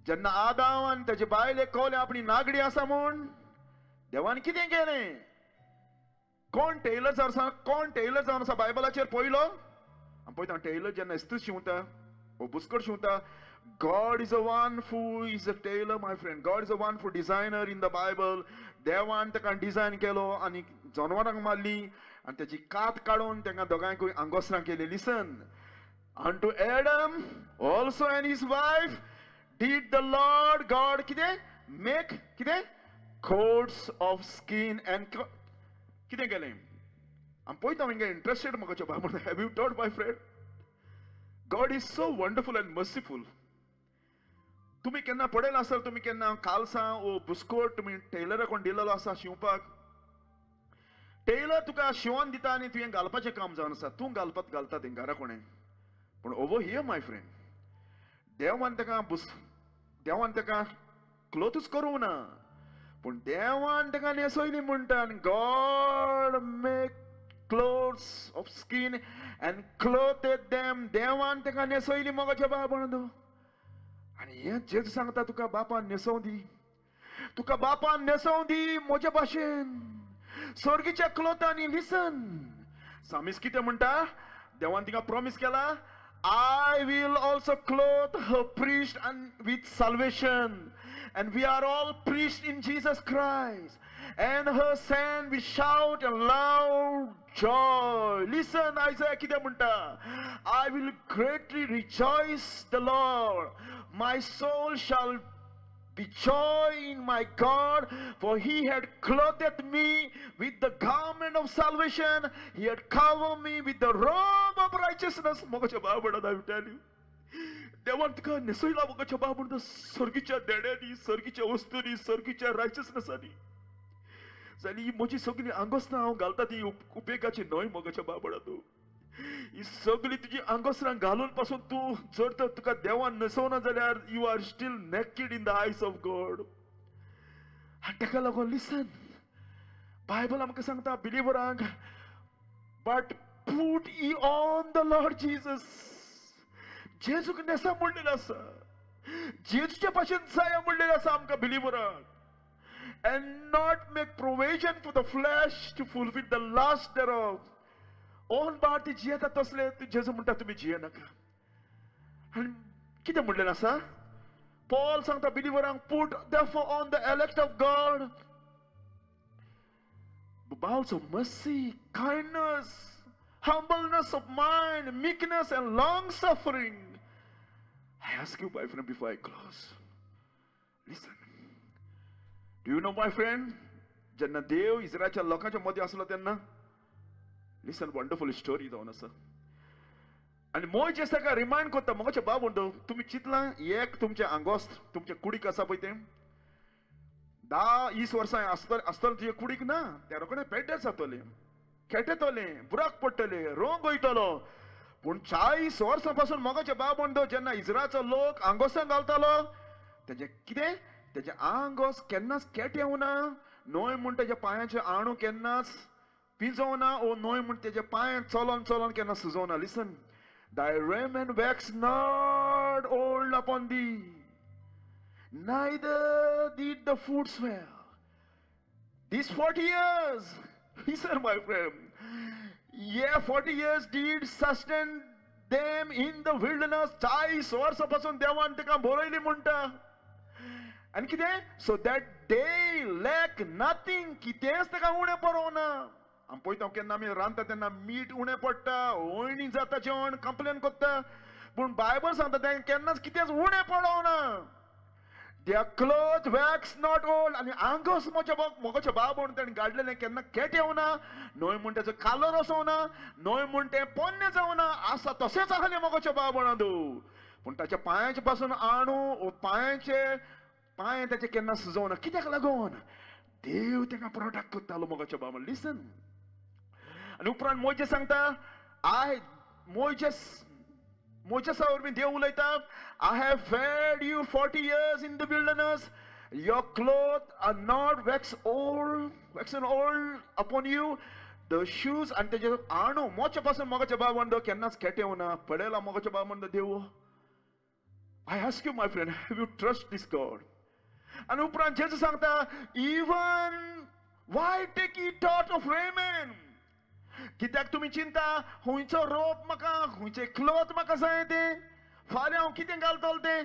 जेन्ना आदाम आनी ताचे बायलेक कळ्ळें आपली नागडी आसा म्हूण, देवान कितें केलें? कोण टेलर जावन आसा, कोण टेलर जावन आसा बायबलाचेर पयलो? आमी पळयता टेलर जेन्ना इस्तूद शिंवता वो बुस्कट शिंवता. God is a one who is a tailor, my friend. God is a one who designer in the Bible. देवान ताका डिझायन केलो आनी जनवरांक मारली आनी ताची कात काडून तांकां दोगांयकूय आंगोसरां केली. Listen, unto Adam also and his wife did the Lord God कितें मेक कितें coats of skin and कितें केलें? आमी पळयता हिंगा इंट्रस्टेड म्हाका बाबा. Have you taught my friend? God is so wonderful and merciful. तुमी केन्ना पळयलां आसत, तुमी केन्ना कालसां वो बुस्कोट तुमी टेलरा कोण दिलेलो आसा शिंवपाक, टेलर तुका शिंवोन दिता आनी तुवें घालपाचें काम जावन आसा, तूं घालपाक घालता तें घरा कोणें. पूण ओवर here my friend, देवान ताका देवान ताका क्लोथूच करूंक ना, पूण देवान ताका न्हेसयली म्हणटा. God make clothes of skin and clothed them. देवान ताका न्हेसयली मोगाच्या बाबा. आनी हें जेजू सांगता तुका बापान न्हेसोवं दी, तुका बापान न्हेसोवं दी म्हजे भाशेन स्वर्गीच्या क्लोथांनी. लिसन, सामीस कितें म्हणटा? देवान तिका प्रॉमीस केला, I will also clothe her priest and with salvation, and we are all priests in Jesus Christ, and her son we shout and loud joy. Listen, Isaiah कितें म्हणटा? I will greatly rejoice the Lord. My soul shall be joy in my God, for he had clothed me with the garment of salvation. He had covered me with the robe of righteousness. मोगाच्या बाबा, I will tell you, देवान तुका न्हेसयला मोगाच्या बाबा म्हणटा सर्गीच्या देण्यांनी, सर्गीच्या वस्तूंनी, सर्गीच्या रायचसनसांनी. जाल्यार ही म्हजी सगळी आंगोसनां हांव घालता ती उपेगाची न्हय मोगाच्या बाबा. तूं ही सगळी तुजी आंगोसरां घालून पासून तूं जर तर तुका देवान न्हेसोवना जाल्यार you are still naked in the eyes of God. आनी ताका लागून लिसन, बायबल आमकां सांगता बिलिवरांक, but put ye on the Lord Jesus. जेजूक न्हेसा म्हणलेलें आसा, जेजूच्या भाशेन जाया म्हणलेलें आसा आमकां बिलिवरांक. And not make provision for the flesh to fulfill the lust thereof. On bar ती जियेता तसले जेजू म्हणटा तुमी जियेनाका. आनी कितें म्हणलेलें आसा? पॉल सांगता बिलिवरांक, put therefore on the elect of God bowels of mercy, kindness, humbleness of mind, meekness and long suffering. I ask you, my friend, before I close, listen. Do you know, my friend, जेन्ना देव इस्रायलच्या लोकांच्या मदीं आसलो तेन्ना, लिसन, वंडरफूल स्टोरी जावन आसा. आनी मोयजेस ताका रिमायंड करता, मोगाचे बाब म्हणटा, तुमी चिंतलां एक तुमचें आंगोस्त तुमचे कुडीक आसा पळय तें 10-20 वर्सां आसतलें तुजे कुडीक ना, त्या रोखडें पेड्ड्यार जातलें, खेटेतलें, बुराक पडटले, रंग वयतलो. पूण 40 वर्सां पासून मोगाचे बाब म्हणटा, जेन्ना इस्रायलचो लोक आंगोस्तां घालतालो तेजें कितें तेजें आंगोस केन्नाच केटेवना, न्हय म्हूण तेज्या पांयाचें आणू केन्नाच पिजोवना, ओ न्हय म्हूण तेजे पांय चलोन चलोन केन्ना सुजोवना. Listen, thy raiment wax not old upon thee, neither did the food swell. These 40 years, listen my friend, yeah, 40 years did sustain them in the wilderness. 40 वर्सां पासून देवान ताका बरयली म्हणटा. आनी कितें? So that they lack nothing. कितेंच ताका उणें पडोवना. आमी पळयता केन्ना आमी रांदता तेन्ना मीठ उणें पडटा, ओयणी जाता जेवण, कंप्लेन करता. पूण बायबल सांगता तें केन्नाच कितेंच उणें पडोवना. Their clothes wax not old. आनी आंगोस म्हज्या मोगाच्या बाब म्हणून तेणें गाडलेलें केन्ना केटेवना, न्हय म्हूण तेचो कालर वचोवना, न्हय म्हूण तें पोन्नें जावना, आसा तशेंच आसलें मोगाच्या बाब म्हणून. पूण ताच्या पांयाचे पासून आणू पांयाचे पांय ताचे केन्ना सुजोवना. कित्याक लागून? देव ताका प्रोटेक्ट करतालो मोगाच्या बाब. लिसन. आनी उपरांत मोजे सांगता, I मोजेस मोजेसा वरवीं देव उलयता, I have fed you 40 years in the wilderness, your cloth are not wax old, waxen old upon you, the shoes. आनी तेजे आणू मोचे पासून मोगाच्या बाब म्हणटा केन्नाच केटेवना. पडयला मोगाच्या बाब म्हणटा देव. I ask you my friend, have you trust this God? आनी उपरांत जेजू सांगता, even why take ye thought of raiment? कित्याक तुमी चिंता खंयचो रोप म्हाका, खंयचें क्लोथ म्हाका जाय तें, फाल्यां हांव कितें घालतलो तें.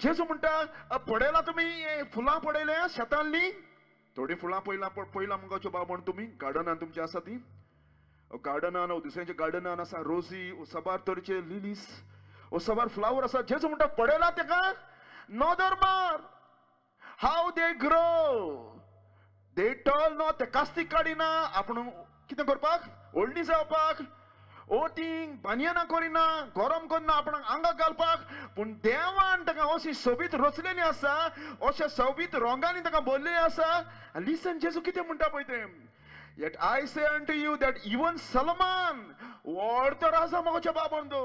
जेजू म्हणटा, पळयला तुमी फुलां पळयल्या शेतांतलीं, थोडीं फुलां पळयलां पळयलां मुगाच्यो बाब म्हण तुमी गार्डनान तुमचें आसा ती गार्डनान, दुसऱ्यांच्या गार्डनान आसा रोजी, सबार तरेचे लिलीस, सबार फ्लावर आसा. जेजू म्हणटा पळयला तेका नदर मार, how they grow, they toil not, ते कास्तीक काडिना आपूण कितें करपाक, व्हडली जावपाक, ओ ती बानयनां करिना, गरम करना आपणाक आंगाक घालपाक. पूण देवान ताका अशी सोबीत रचलेली आसा, अशा सोबीत रंगांनी ताका भरलेली आसा. लिसन, जेजू कितें म्हणटा पळय तें, Yet I say unto you that even Solomon, व्हडलो राजा मोगाच्या बाबान तो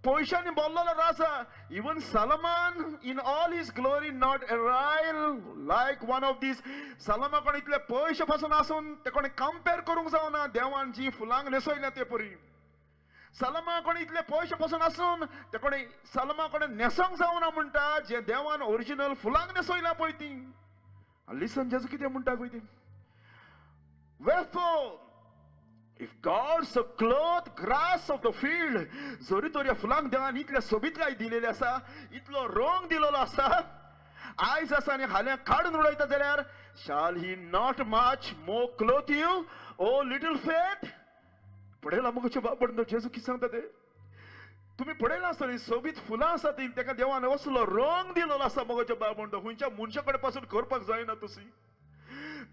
पयशांनी भरलेलो राजा, even Solomon in all his glory not arrayed like one of these. Salma कोण इतले पयशे पासून आसून ते कोणें कंपेर करूंक जावना देवान जी फुलांक न्हेसयल्या ते परी. सलमा कोण इतले पयशे पासून आसून ते कोणें सलमा कोणें न्हेसोंक जावना म्हणटा, जे देवान ओरिजिनल फुलांक न्हेसयल्या पळय ती. लिसन, जेजू कितें म्हणटा पळय ती, Wherefore, if God so clothe grass of the field, जरी तर ह्या फुलांक देवान इतले सोबीतकाय दिलेली आसा, इतलो रंग दिलेलो आसा, आयज आसा आनी हाल्यां काडून उडयता जाल्यार, shall he not much more clothe you, O little faith? पळयला मुगोचे बाब म्हणटा जेजू कितें सांगता ते, तुमी पळयला आसतली सोबीत फुलां आसा ती, ताका देवान असलो रंग दिलेलो आसा मुगोचे बाब म्हणटा, खंयच्या मनशा कडेन पासून करपाक जायना तशी.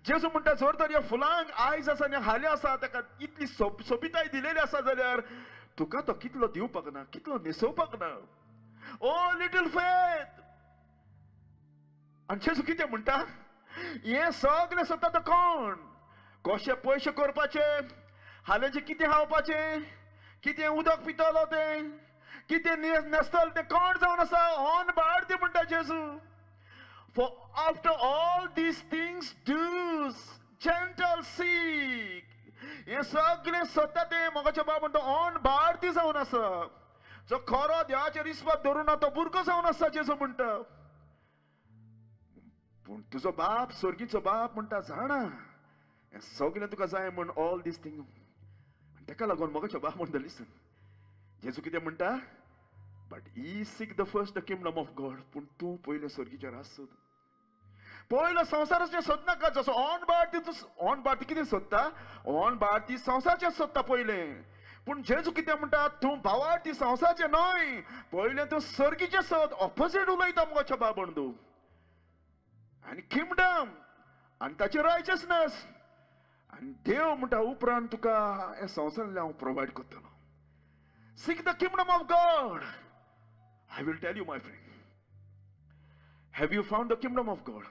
जेजू म्हणटा जर तर ह्या फुलांक आयज आसा आनी हाल्यां आसा, ताका इतली सोबिताय दिलेली आसा जाल्यार तुका तो कितलो दिवपाक ना, कितलो न्हेसोवपाक ना. ओ लिटल फेथ. आनी जेजू कितें म्हणटा, हें सगळें सोदता तो कोण, कशे पयशे करपाचे, हाल्याचें कितें खावपाचें, कितें उदक पितलो तें, कितें न्हेसतलो तें कोण जावन आसा, ऑन भारती म्हणटा जेजू. For after all these things do Gentiles seek. हें सगळें सोदता तें मोगाच्या बाब म्हणटा ऑन भारती जावन आसा. जो खरो देवाचेर विस्वास धरून तो भुरगो जावन आसा जेजू म्हणटा. पूण तुजो बाप स्वर्गीचो बाप म्हणटा जाणा हें सगळें तुका जाय म्हण ऑल these thing. ताका लागून मोगाच्या बाप म्हणटा, लिसन, जेजू कितें म्हणटा, but ye seek the first the kingdom of God. पूण तूं पयलें स्वर्गीचें राज सोद, पयलो संवसाराचें सोदनाका. जसो ऑन भारती तूं ऑन भारती कितें सोदता, ऑन भारती संवसाराचें सोदता पयलें. पूण जेजू कितें म्हणटा, तूं भावार्थी संवसाराचें न्हय, पयलें तूं स्वर्गीचें सोद. ऑपोजीट उलयता मुगोच्या बाब तूं. आनी किंगडम आनी ताचें रायचसनस आनी देव म्हणटा उपरांत तुका हे संवसारांतल्यान हांव प्रोवायड करतलो. Seek the kingdom of God. I will tell you my friend, have you found the kingdom of God?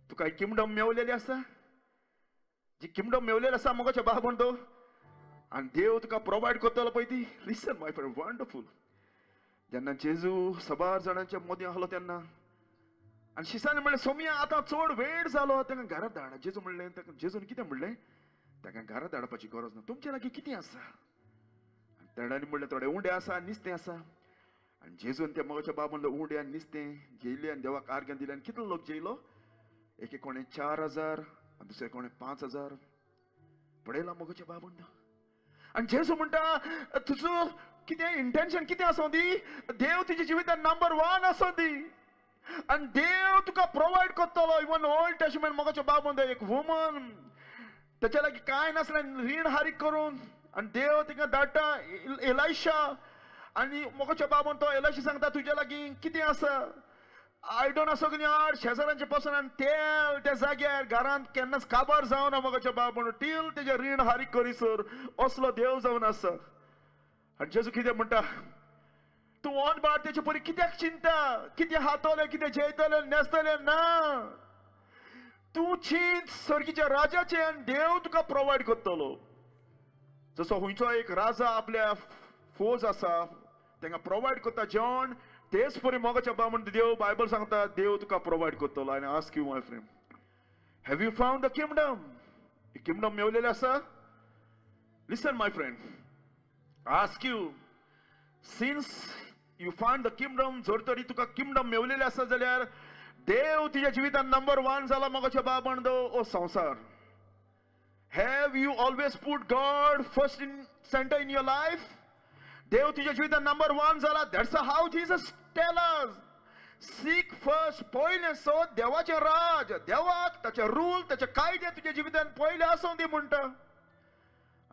तुका किंगडम मेवलेली आसा, जी किंगडम मेवलेली आसा मोगाच्या बाब म्हणतो आनी देव तुका प्रोवायड करतलो पळय ती. Listen my friend, wonderful. जेन्ना जेजू सबार जाणांच्या मदीं आसलो तेन्ना आनी शिसांनी म्हणलें, सोमया आतां चड वेळ जालो, तांकां घरात धाड. जेजू म्हणलें, ताका जेजून कितें म्हणलें, तांकां घरात धाडपाची गरज ना, तुमचे लागीं कितें आसा? आनी तेणांनी म्हणलें, थोडे उंडे आसा, नुस्तें आसा. आनी जेजून त्या मोगाच्या बाब म्हणलो, उंडे आनी नुस्तें घेयलें आनी देवाक आर्गां दिलें. आनी कितलो लोक जेयलो? एके कोणें 4000 आनी दुसरे कोणें 5000. पळयला मोगाच्या बाब म्हणटा. आनी जेजू म्हणटा, तुजो कितें इंटेन्शन कितें आसूं दी, देव तुज्या जिवितान नंबर 1 आसूं दी आनी देव तुका प्रोवायड करतलो. इवन ओल्ड टेस्टमेंट मोगाच्या बाब म्हणटा, एक वुमन तेच्या लागीं कांय नासलें, रीण हारीक करून, आनी देव तिका धाडटा एलायशा. आनी मोगाच्या बाब म्हणटा, तो एलायशा सांगता, तुज्या लागीं कितें आसा? आयडन आसो की आड शेजारांचे पासून आनी तेल त्या जाग्यार घरांत केन्नाच काबार जावना. मोगाच्या बाब म्हणून टील तेजें रीण हारीक करीसर असलो देव जावन आसा. आनी जेजू कितें म्हणटा, तूं ऑन बार तेचे परी कित्याक चिंता, कितें खातलें, कितें जेयतलें, न्हेसतलें ना, तूं चिंत सर्गीच्या राजाचें आनी देव तुका प्रोवायड करतलो. जसो खंयचो एक राजा आपल्या फौज आसा तांकां प्रोवायड करता जेवण, तेच परी मोगाच्या बाब म्हणटा देव बायबल सांगता देव तुका प्रोवायड करतलो. आनी ask you my friend, have you found the kingdom? Kingdom मेवलेलें आसा? Listen my friend, ask you, since you find the kingdom, जर तरी तुका किंगडम मेवलेलें आसा जाल्यार देव तुज्या जिवितान नंबर 1 जाला. मोगाच्या बाब म्हणटा ओ संवसार, have you always put God first in centre in your life? देव तुज्या जिवितान नंबर 1 जाला. That's how Jesus tell us, seek first, पयलें सोद देवाचें राज, देवाक ताचे रूल, ताचे कायदे तुज्या जिवितान पयले आसूं दी म्हणटा.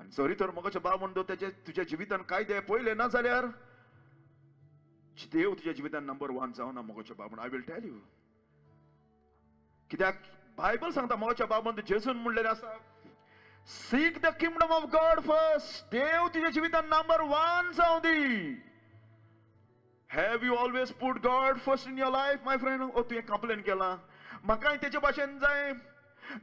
आनी जरी तर मोगाच्या बाब म्हणटा तेजे तुज्या जिवितान कायदे पयले ना जाल्यार देव तुज्या जिवितान नंबर 1 जावना. मोगाच्या बाब म्हणटा, I will tell you, कित्याक बायबल सांगता मोगाच्या बाब म्हणटा, जेजून म्हणलेलें आसा, seek the kingdom of God first. देव तुज्या जिवितान नंबर 1 जावं दी. Have you always put God first in your life my friend? ओ तुवें कंप्लेन केलां, म्हाकाय तेचे भाशेन जाय,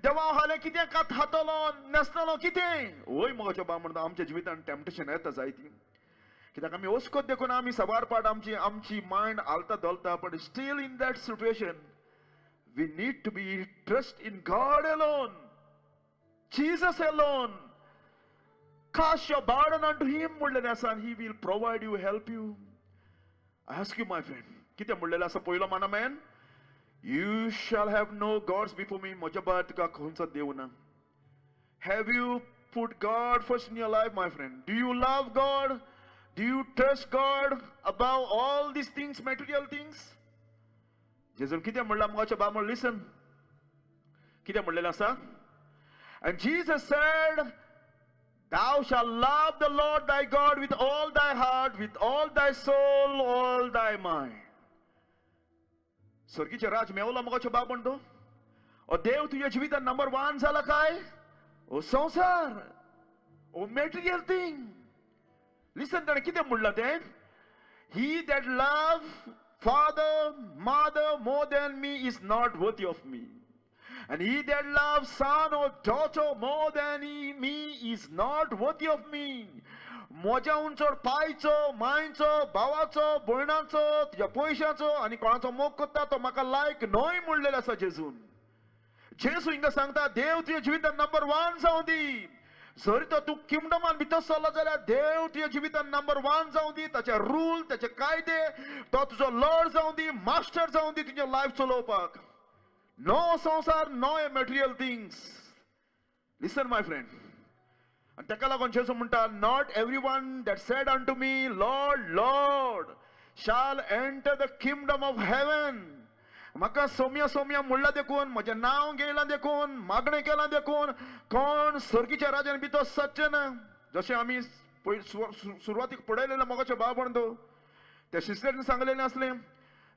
देवा हालें कितें खातलो, न्हेसतलो कितें? वय मोगाच्या बाब म्हणटा, आमच्या जिवितान टेम्पटेशन येता जायती, कित्याक आमी वस्कोत देखून आमी साबार पाट आमची आमची मायंड हालता धोलता. But still in that situation we need to be trust in God alone, Jesus alone. Cast your burden unto him म्हणलेलें आसा, he will provide you, help you. I ask you my friend, कितें म्हणलेलें आसा पयलो मानामेन, you shall have no gods before me. म्हज्या भायर तुका खंयचो देव ना. Have you put God first in your life my friend? Do you love God? Do you trust God above all these things, material things? जेजून कितें म्हणलां मोगाच्या बाब म्हणलें, लिसन, कितें म्हणलेलें आसा? And Jesus said, thou shalt love the Lord thy God with all thy heart, with all thy soul, all thy mind. सर्गीचें राज मेवला मोगाच्या बाब म्हणतो, ओ देव तुज्या जिवितान नंबर 1 जाला काय ओ संवसार, ओ मेटेरियल थिंग? लिसन, ताणें कितें म्हणलां तें, he that love father mother more than me is not worthy of me, and he that loves son or daughter more than me is not worthy of me. म्हज्या उंचोड पायचो, मांयचो, भावाचो, भयणाचो, तुज्या पयशाचो आनी कोणाचो मोग करता तो म्हाका लायक न्हय म्हणलेलो आसा जेजून. जेजू हिंगा सांगता, देव तुज्या जिवितान नंबर 1 जावं दी. जरी तर तूं किंगडमान भितर सरलो जाल्यार देव तुज्या जिवितान नंबर 1 जावं दी. ताचे रूल, ताचे कायदे, तो तुजो लॉर्ड जावं दी, मास्टर जावं दी तुजें लायफ चलोवपाक. नो संवसार, no material things. Listen my friend, आनी ताका लागून जेजू म्हणटा, not every one that said unto me Lord Lord shall enter the kingdom of heaven. म्हाका सोम्या सोम्या म्हणलां देखून, म्हजें नांव घेयलां देखून, मागणें केलां देखून कोण सर्गीच्या राजान भितर सरचें ना. जशें आमी सुरवातीक पळयलेलें मोगाच्या बाब म्हणतो, त्या शिस्तेन सांगलेलें आसलें,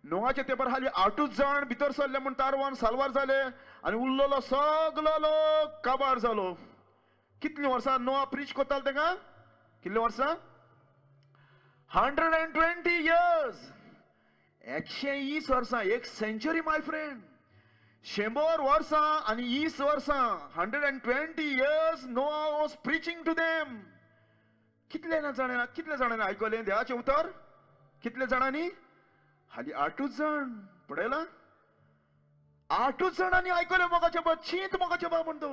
नोहाच्या तेंपार हाली 8 जाण भितर सरले म्हूण तारवान साल्वार जाले आनी उरलेलो सगलो लोक काबार जालो. कितलीं वर्सां नोहा प्रीच करतालो तांकां? कितलीं वर्सां? 120 years, 120 वर्सां, एक सेंचुरी my friend. 100 वर्सां आनी 20 वर्सां, 120 years Noah was preaching to them. कितले जाणांनी, कितले जाणांनी आयकलें देवाचें उतर? कितले जाणांनी? हाली 8 जाण. पळयलां? 8 जाणांनी आयकलें मोगाचे बाब, चींत मोगाचे बाब म्हणतो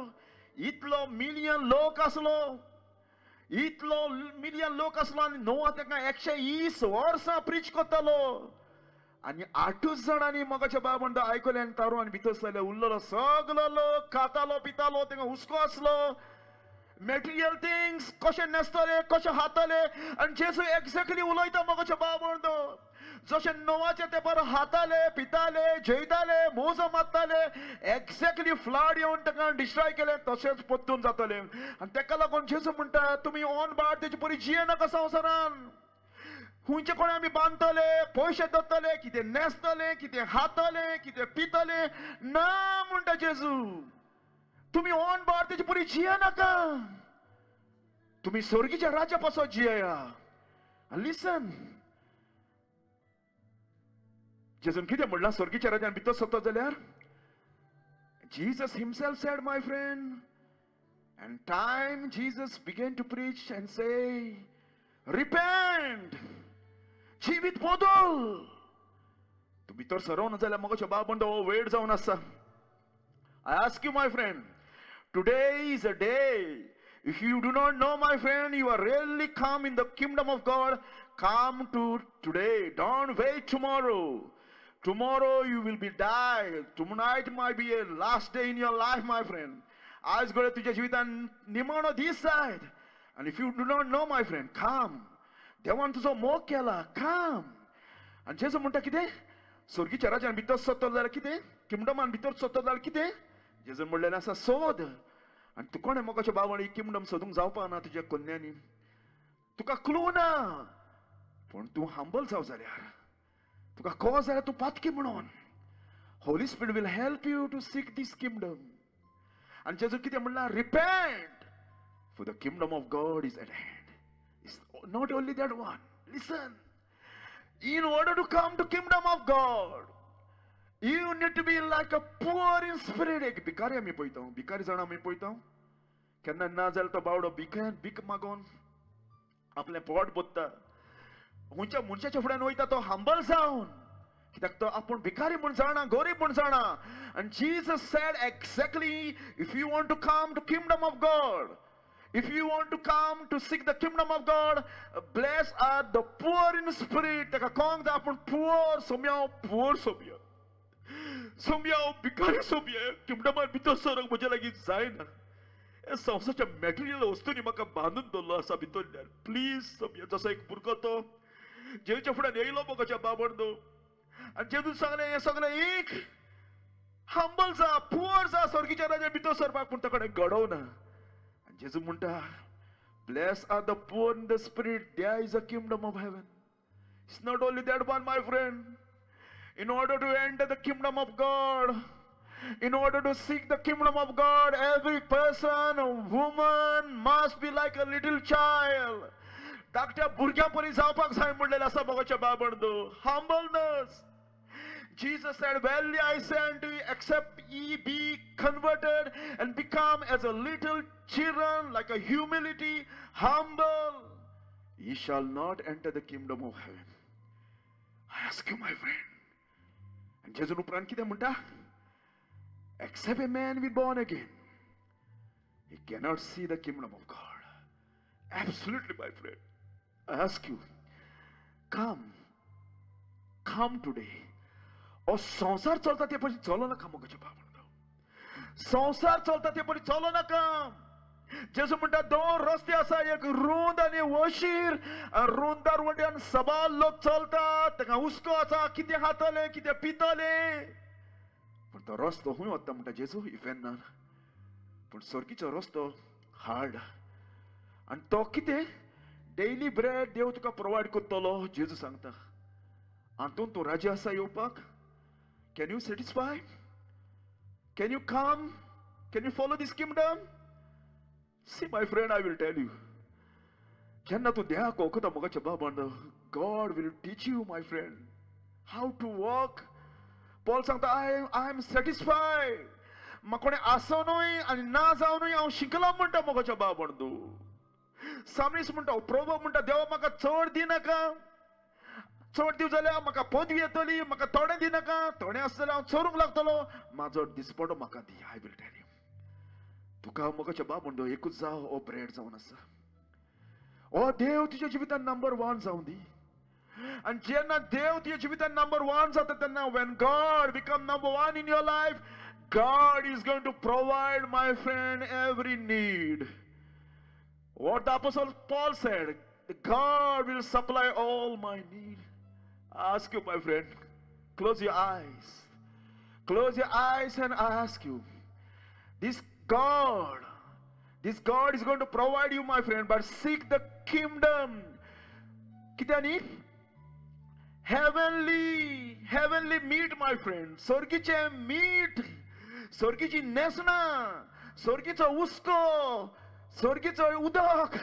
इतलो मिलियन लोक आसलो, इतलो मिलियन लोक आसलो आनी नोवा ताका 120 वर्सां प्रीच करतालो आनी 8 जाणांनी मोगाचे बाब म्हणतो आयकलें आनी तारू आनी भितर सरले. उरलेलो सगलो लोक खातालो पितालो, तांकां हुस्को आसलो मटेरियल थिंग्स कशें न्हेसतले कशें खातले. आनी जेजू एक्झॅक्टली उलयता मोगाचे बाब म्हणतो जशें नोवाचे तेंपार खाताले पिताले जेयताले मोजो मारताले, एक्झॅक्टली फ्लड येवन ताका डिस्ट्रॉय केलें तशेंच परतून जातलें. आनी ताका लागून जेजू म्हणटा तुमी ऑन बाट तेजे परी जियेनाका संवसारान. खंयचे कोणें आमी बांदतले, पयशे दवरतले, कितें न्हेसतले, कितें खातले, कितें पितले ना म्हणटा जेजू. तुमी ऑन बाट तेजे परी जियेनाका, तुमी स्वर्गीच्या राज्या पासत जियेया. लिसन, जेजून कितें म्हणलां स्वर्गीच्या राज्यान भितर सरता जाल्यार? Jesus himself said, my friend, and time Jesus began to preach and say, repent, जिवीत बदल. तूं भितर सरोना जाल्यार मोगाचे बाब म्हणटा हो वेळ जावन आसा. I ask you, my friend, today is a day. If you do not know, my friend, you are really come in the kingdom of God. Come to today. Don't wait tomorrow. Tomorrow you will be die. Tonight might be a last day in your life, my friend. आज घडये तुझ्या जिवितान निमाणो दीस जायत. And if you do not know, my friend, come. देवान तुजो मोग केला, come. आनी जेजू म्हणटा कितें? स्वर्गीच्या राज्यान भितर सरतलो जाल्यार कितें? किंगडमान भितर सरतलो जाल्यार कितें? जेजून म्हणलेलें आसा सोद. आनी तूं कोणें मोगाच्या बाबान ही किंगडम सोदूंक जावपा ना तुज्या कन्यांनी, तुका क्लू ना, पूण तूं हंबल जाव जाल्यार, तुका कळ जाल्यार तूं पातकी म्हणून, Holy Spirit will help you to seek this kingdom. आनी जेजू कितें म्हणलां? Repent, for the kingdom of God is at hand. It's not only that one. Listen, in order to come to kingdom of God, you need to be like a poor in spirit. एक भिकारी आमी पळयता, भिकारी जाणां आमी पळयता, केन्ना ना जाल्यार तो बावडो भिकेन भीक मागोन आपलें पोट भरता. खंयच्या मनशाच्या फुड्यान वयता तो हंबल जावन, कित्याक तो आपूण भिकारी म्हूण जाणा, गरीब म्हूण जाणा. आनी Jesus said exactly, if you want to come to kingdom of God, if you want to come to seek the kingdom of God, blessed are the poor in spirit. ताका कळोंक जाय आपूण पुअर सोम्या, पुअर सोम्या, सोम्या भिकारी सोम्या, किंगडमान भितर सरोंक म्हज्या लागीं जायना. हे संवसाराच्या मटेरियल वस्तूंनी म्हाका बांदून दवरलो आसा भितरल्यान. प्लीज सोम्या, जसो एक भुरगो तो जेजूच्या फुड्यान येयलो मोगाच्या बाबण आनी जेजून सांगलें हें सगळें एक हंबल जा, पुअर जा, स्वर्गीच्या राज्यान भितर सरपाक, पूण ताका घडोवना. आनी जेजू म्हणटा blessed are the poor in the spirit, there is a kingdom of heaven. It's not only that one, my friend. In order to enter the kingdom of God, in order to seek the kingdom of God, every person, woman must be like a little child. धाकट्या भुरग्यां परी जावपाक जाय म्हणलेलें आसा मोगाच्या बाबण. Humbleness. Jesus said, verily I say unto you, except ye be converted and become as a little children, like a humility, humble, ye shall not enter the kingdom of heaven. I ask you, my friend. And जेजून उपरांत कितें म्हणटा? Except a man be born again, he cannot see the kingdom of God. Absolutely, my friend. I ask you, come, come today. ओ संवसार चलता ते परी चलो नाका मोगाच्या बाबा, संवसार चलता ते परी चलो नाका. जेजू म्हणटा दोन रस्ते आसा, एक रुंद आनी वशीर. रुंदार वटेन सबार लोक चलतात, ताका हुस्को आसा कितें खातले कितें पितले, पूण तो रस्तो खंय वता म्हणटा जेजू? इफेन्नान. पूण स्वर्गीचो रस्तो हार्ड, आनी तो कितें डेली ब्रेड देव तुका प्रोवायड करतलो जेजू सांगता. हातूंत तूं राजी आसा येवपाक? Can you satisfy? Can you come? Can you follow this kingdom? See, my friend, I will tell you. जेन्ना तूं देवाक वळखता मोगाच्या बाबान, God will teach you, my friend, how to walk. Paul सांगता, I am satisfied. म्हाका कोणें आसोनूय आनी ना जावनूय हांव शिकलां म्हणटा मोगाच्या बाबान. तूं सामीस म्हणटा, प्रभू म्हणटा, देवा म्हाका चड दिनाका, चड दिव जाल्यार म्हाका पदवी येतली, म्हाका थोडें दिनाका, थोडें आसत जाल्यार हांव चोरूंक लागतलो, म्हाजो दिसपडो म्हाका दी. I will tell you, तुका मोगाच्या बाब म्हणटो एकूच जाव हो ब्रेड जावन आसा. हो देव तुज्या जिवितान नंबर 1 जावं दी. आनी जेन्ना देव तुज्या जिवितान नंबर 1 जाता तेन्ना when God become number 1 in your life, God is going to provide, my friend, every need. What the Apostle Paul said, God will supply all my need. I ask you, my friend, close your eyes. Close your eyes and I ask you, this God is going to provide you, my friend, but seek the kingdom. Kitani? Heavenly, heavenly meat, my friend. Sorgiche meat, sorgichi nesna, sorgicho usko, sorgicho udak.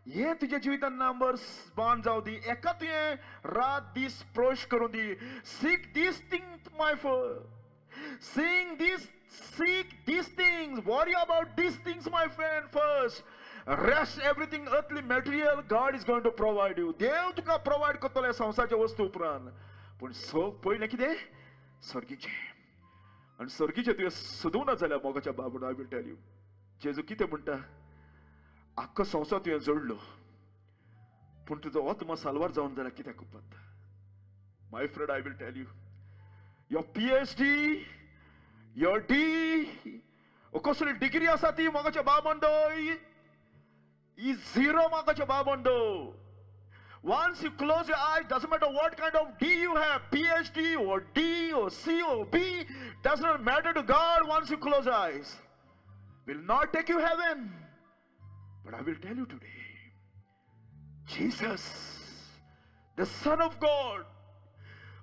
हे तुज्या जिवितान नंबर 1 जावं दी. एका तुवें रात दीस प्रोश करूं दी. Seek this thing my friend, seek these things, worry about these things my friend first. Rest everything earthly material God is going to provide you. देव तुका प्रोवायड करतलो संवसाराच्या वस्तू उपरांत, पूण पयलें कितें? सर्गीचें. आनी सर्गीचें तुवें सोदूंक ना जाल्यार मोगाच्या बाबा, I will tell you, जेजू कितें म्हणटा, आख्खो संवसार तुवें जोडलो पूण तुजो आत्मा साल्वार जावन जाल्यार कित्याक उपकारता? My friend, I will tell you, your PhD, your D, कसली डिग्री आसा ती मोगाच्या बाबंडो is zero. मोगाच्या बाबंडो, once you close your eyes, doesn't matter what kind of D you have, PhD or D or C or B, does not matter to God. Once you close your eyes, will not take you heaven. But I will tell you today, Jesus, the Son of God,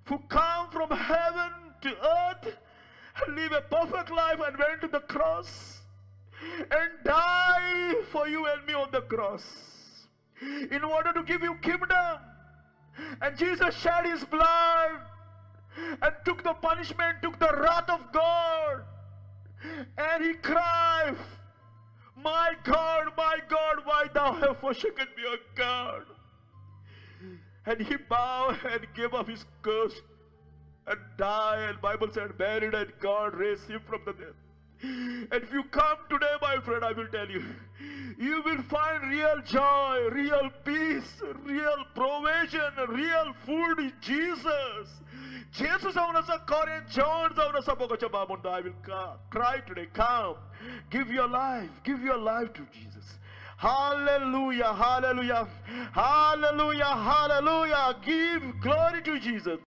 who came from heaven to earth and lived a perfect life and went to the cross and died for you and me on the cross in order to give you kingdom. And Jesus shed his blood and took the punishment, took the wrath of God, and he cried, my God, my God, why thou hast forsaken me, O God? And he bowed and gave up his ghost and died. And Bible said, buried, and God raised him from the dead. And if you come today, my friend, I will tell you, you will find real joy, real peace, real provision, real food in Jesus. Jesus, I will cry today. Come, give your life to Jesus. Hallelujah, hallelujah, hallelujah, hallelujah. Give glory to Jesus.